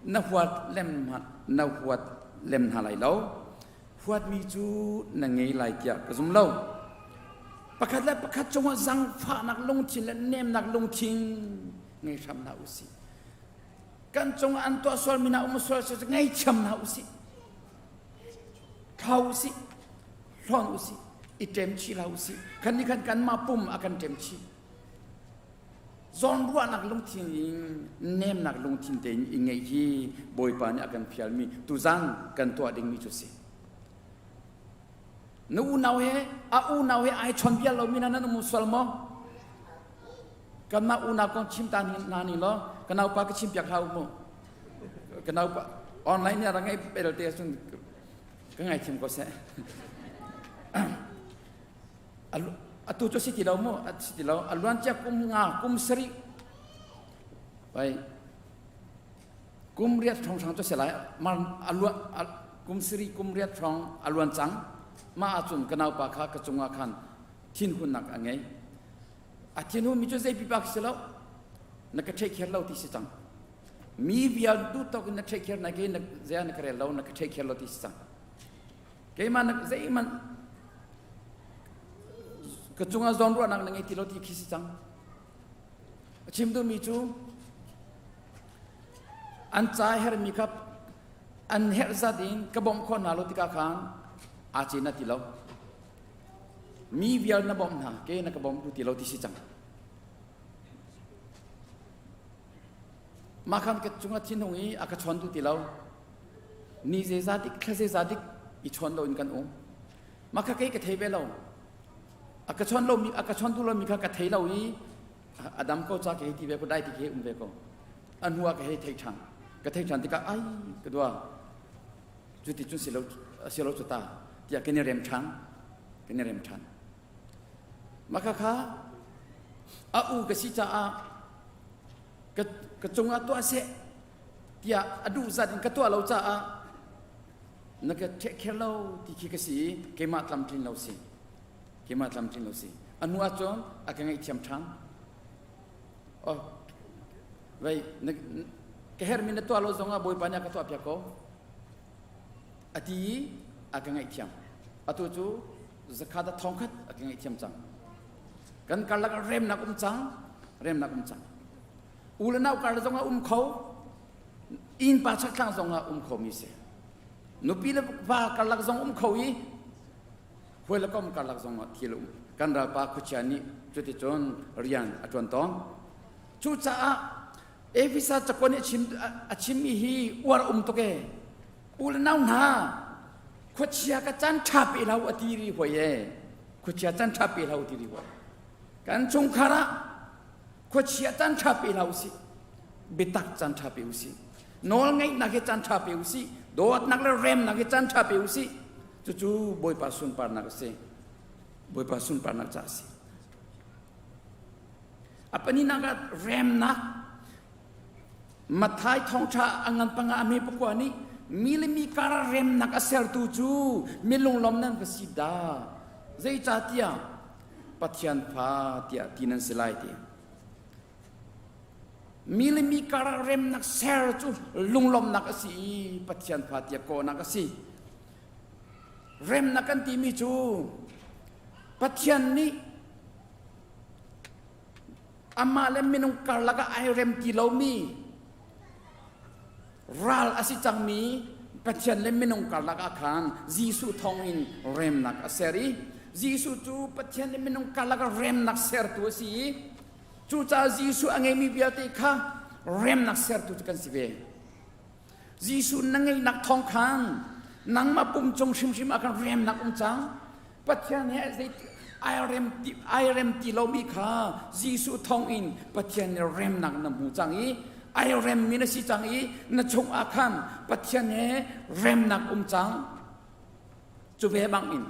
Na huat lem na huat lem hna lai lo. Huatmi cu na ngei lai tiah ka zum lo. Pakhat le pakhat cungah zangfahnak lungthin le nemnak lungthin ngei hram hna u sih. Kan cungah an tuah sualmi hna um sual si ngaithiam hna u sih. Thlau u sih. Hlawn u sih. I ṭem chih hlah u sih. Kan nih khan kanmah pum a kan ṭem chih. Zawnruahnak lungthin in nemnak lungthin tein i ngeih hi Bawipa nih a kan fialmi tuzan kan tuah dingmi cu si. Na unau he a unau he ai chawn bia lomi na nan um sual maw? Kanmah unau kong chim ta hna ning law ka naupa ka chim piak hlah u mu. Ka naupa online nih a rak ngeih belte ahcun ka ngaithiam ko seh. Atu cu si ti lo mu, a si ti lo. A luancia kum nga, kum sarih, bai kum riat hrawnghrang cu si lai. Mar a luan kum sarih, kum riat hrawng a luan cang. Mah ahcun ka naupa kha ka cungah khan thinhunnak a ngei. A thinhunmi cu zei pipa si lo. Na ka take care lo ti si cang. Mi vial duh tawk in na take care na ke na zei na ka rel lo, na ka take care lo ti si cang. Keimah na zeihmanh ka cungah zawnruahnak na ngei ti lo ti khi si cang. A chim duhmi cu an ca hermi kha an herh zat in ka bawmh khawh hna lo tikah khan aa cin na ti lo. Mi vial na bawmh hna, ke na ka bawm tu ti lo ti si cang. Mah khan ka cungah thinhung i a ka chawn tu ti lo. Ni zeizat dik, thla zeizat dik i chawn loin kan um. Mah kha kei ka thei ve lo. A ka chon lomi a ka chon tu lomi kha ka thei lo i a dam ko ca ka hei ti ve ko dai ti khi um ve ko. A hnu ah ka hei thei ṭhan. Ka thei ṭhan tikah ai ka dua cuti cun si lo si lo cu ta tiah kan i rem ṭhan. Kan i rem ṭhan. Mah kha a u ka si caah ka ka cungah tuah seh tiah a duh zat in ka tuah lo caah na ka ṭhehkher lo ti khi ka si i keimah tlamtlin lo si keimah tlamtlin lo si a hnu ahcun a ka ngaihthiam ṭhan oh vei na ka herhmi na tuah lo zongah Bawipa nih a ka tuahpiak ko a ti i a ka ngaihthiam atu cu zakhat a thongkhat a ka ngaihthiam cang kan karlak ah remnak um cang remnak um cang u le nau karlak zongah um kho innpa chakthlang zongah um kho mi si nupi le va karlak zong um kho i huai le kom karlak zongah thil um kan ralpa khuachia nih cuticun rian a ṭuan tawn cucaah Efesa cakuan nih a chimmi hi uar um tuk e u le nau hna khuachia ka caan ṭha pe lo a ti ri hoi e khuachia caan ṭha pe lo ti ri hoi kan chungkhar ah khuachia caan ṭha pe lo si biatak caan ṭha pe usih nawl ngeihnak hi caan ṭha pe usih dawtnak le remnak hi caan ṭha pe usih cucu Bawipa sunparnak a si Bawipa sunparnak ca a si a paninak ah remnak Mathai thawngṭha a ngan panga a hme pakua nih mi le mi kar remnak a sertu cu mi lunglawm nan va si dah zeicahtiah Pathian fa tiah ti nan si lai ti mi le mi kar remnak ser cu lunglawmnak a si i Pathian fa tiah kawhnak a si remnak kan timi cu Pathian nih amah le minung karlak ah ai rem ti lomi ral a si cangmi Pathian le minung karlak ah khan Jesuh thawngin remnak a ser i Jesuh cu Pathian le minung karlak ah remnak sertu a si i cucaah Jesuh a ngeimi vialte kha remnak sertu cu kan si ve. Jesuh na ngeihnak thawng khan nangmah pum cung hrimhrim ah khan remnak um cang. Pathian he zei ai rem ti ai rem ti lomi kha Jesuh thawng in Pathian nih remnak na hmu cang i ai remmi na si cang i na chung ah khan Pathian he remnak um cang. Cu ve bang in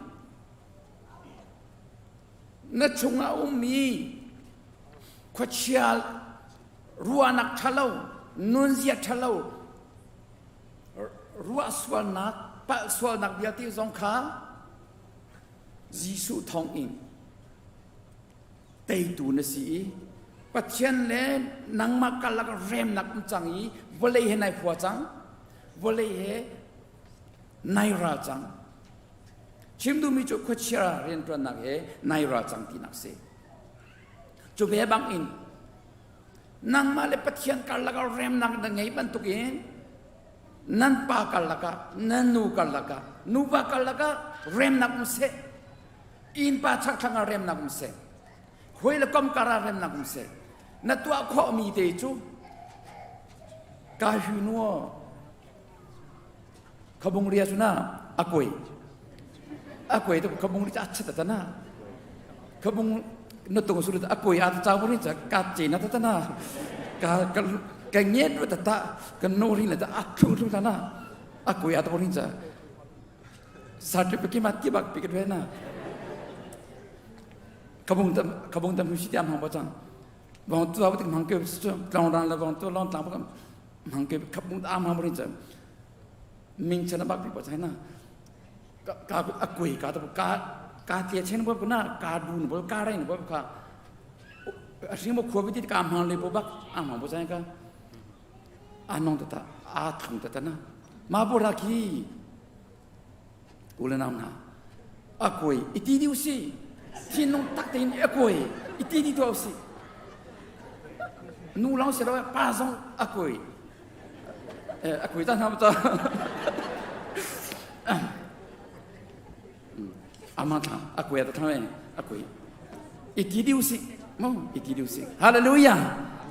na chungah ummi khuachia ruahnak ṭhalo nunzia ṭhalo ruah sualnak palh sualnak vialte zong kha Jesuh thawng in teitu na si i Pathian le nangmah karlak remnak um cang i vawlei he nai hua cang vawlei he nai ral cang chim duhmi cu khuachia rianṭuannak he nai ral cang tinak si Cu ve bangin nangmah le Pathian karlak ah remnak na ngei bantukin nan pa karlak ah nan nu karlak ah nuva karlak ah remnak um seh innpa chakthlang ah remnak um seh hawi le kom kar ah remnak um seh na tuah khawhmi te cu ka hu nuo khabung ria cu na akoi akoi to khabung ri cha chat ta na khabung na tung su akoi a ta cha ri cha ka che na ta na ka ka ka nge ru ta ta ka no ri na ta a thu thu ta na akoi a ta ri cha certificate ma ti bak pi ka na khabung tam khabung tam si tiam hang ba chang vong tu ba tik mang ke chu tlong ran la vong tu long tlang ba mang ke khabung ta am ri cha ming chana bak pi pa china ka ka akui ka ta ka ka tia chen bo na ka du bo ka rai bo ka a hring bo khua bi ti ka mang le bo bak a mang bo chai ka a nong ta ta a thang ta ta na ma bo ra ki ule nam na akui iti diu si thinlung tak tein akui iti di tu si nu long se lo pa zong akui akui ta na ta ama tha akui ta tha akui iti diu si mo iti diu si hallelujah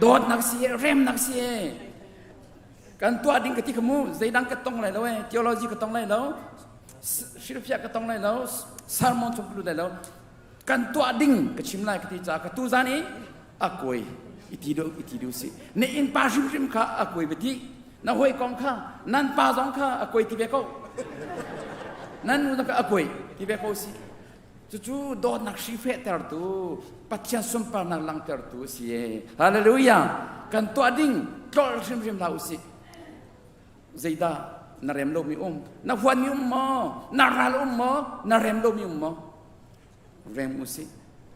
dawtnak si remnak si kan tuah ding ka ti khamu zeidang ka tong lai lo e theology ka tong lai lo hrilhfiah ka tong lai lo sermon chung lu lai lo. Kan tuah ding ka chim lai ka ti caah ka tu zan i a kuai i ti do i ti du si. Na inn pa hrimhrim kha a kuai va ti. Na hawi kong kha nan pa zong kha a kuai ti ve ko. Nan nu zong kha a kuai ti ve ko si. Cucu dawtnak hri fehtertu Pathian sunparnak langhtertu a si. Hallelujah! Kan tuah ding tlolh hrimhrim hlah usih. Zeidah na rem lomi um? Na huanmi um maw? Na ral um maw? Na rem lomi um maw? Rem usih.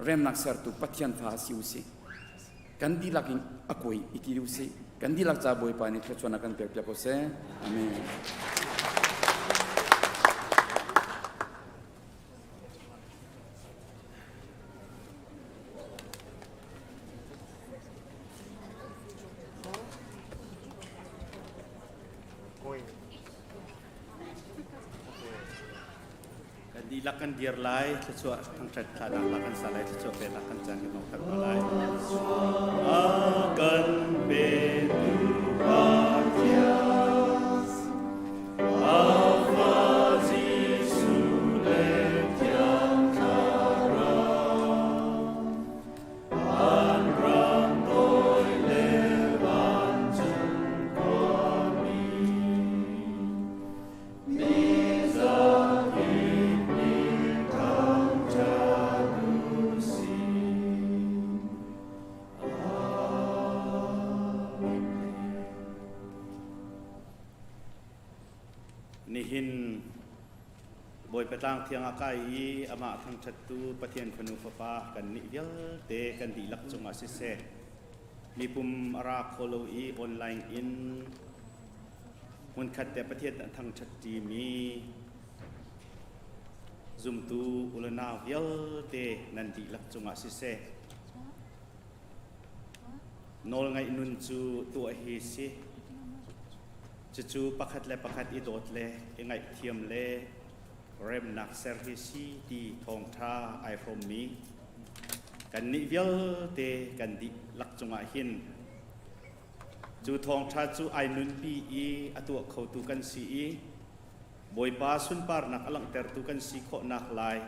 Remnak sertu Pathian fa si usih. Kan dihlak in a kuai i ti usih. Kan dihlak ca Bawipa nih thluachuahnak kan pek piak ko seh. Amen. Kan dihlak kan dir lai, thluachuah thangṭhat thlanak la kan sa lai, thluachuah peknak kan caan kan hong hna lai. A kan petu Pathian, a fa Jesuh le Thiang Thlarau, an ram dawi le vancung khuami, mi zakip nih thangṭhat u sih. Nihin Bawipa tlang thiang ah kai i amah thangṭhattu Pathian fanu fapa kannih vialte kan dihlak cungah siseh, mipum a ra kho lo i online in hmunkhat te Pathian a thangṭhat ṭimi zumtu u le nau vialte nan dihlak cungah siseh, nawlngaih nun cu tuah hi si. Cucu pakhat le pakhat i dawt le i ngaihthiam le remnak ser hi si ti thawngṭha ai hrawmmi kannih vialte kan dihlak cungah hin cu thawngṭha cu ai nunpi i a tuah khotu kan si i Bawipa sunparnak a langhtertu kan si khawhnak lai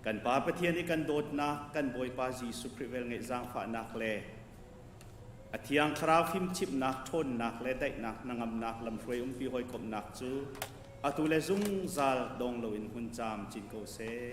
kan Pa Pathian i kan dawtnak kan Bawipa Jesuh Khrih velngeih zaangfahnak le A Thiang Thlarau fimchimhnak, ṭhawnnak le daihnak hnangamnak lamhruai umpi hawikomhnak cu atu le zungzal dong loin hmun caam cin ko seh.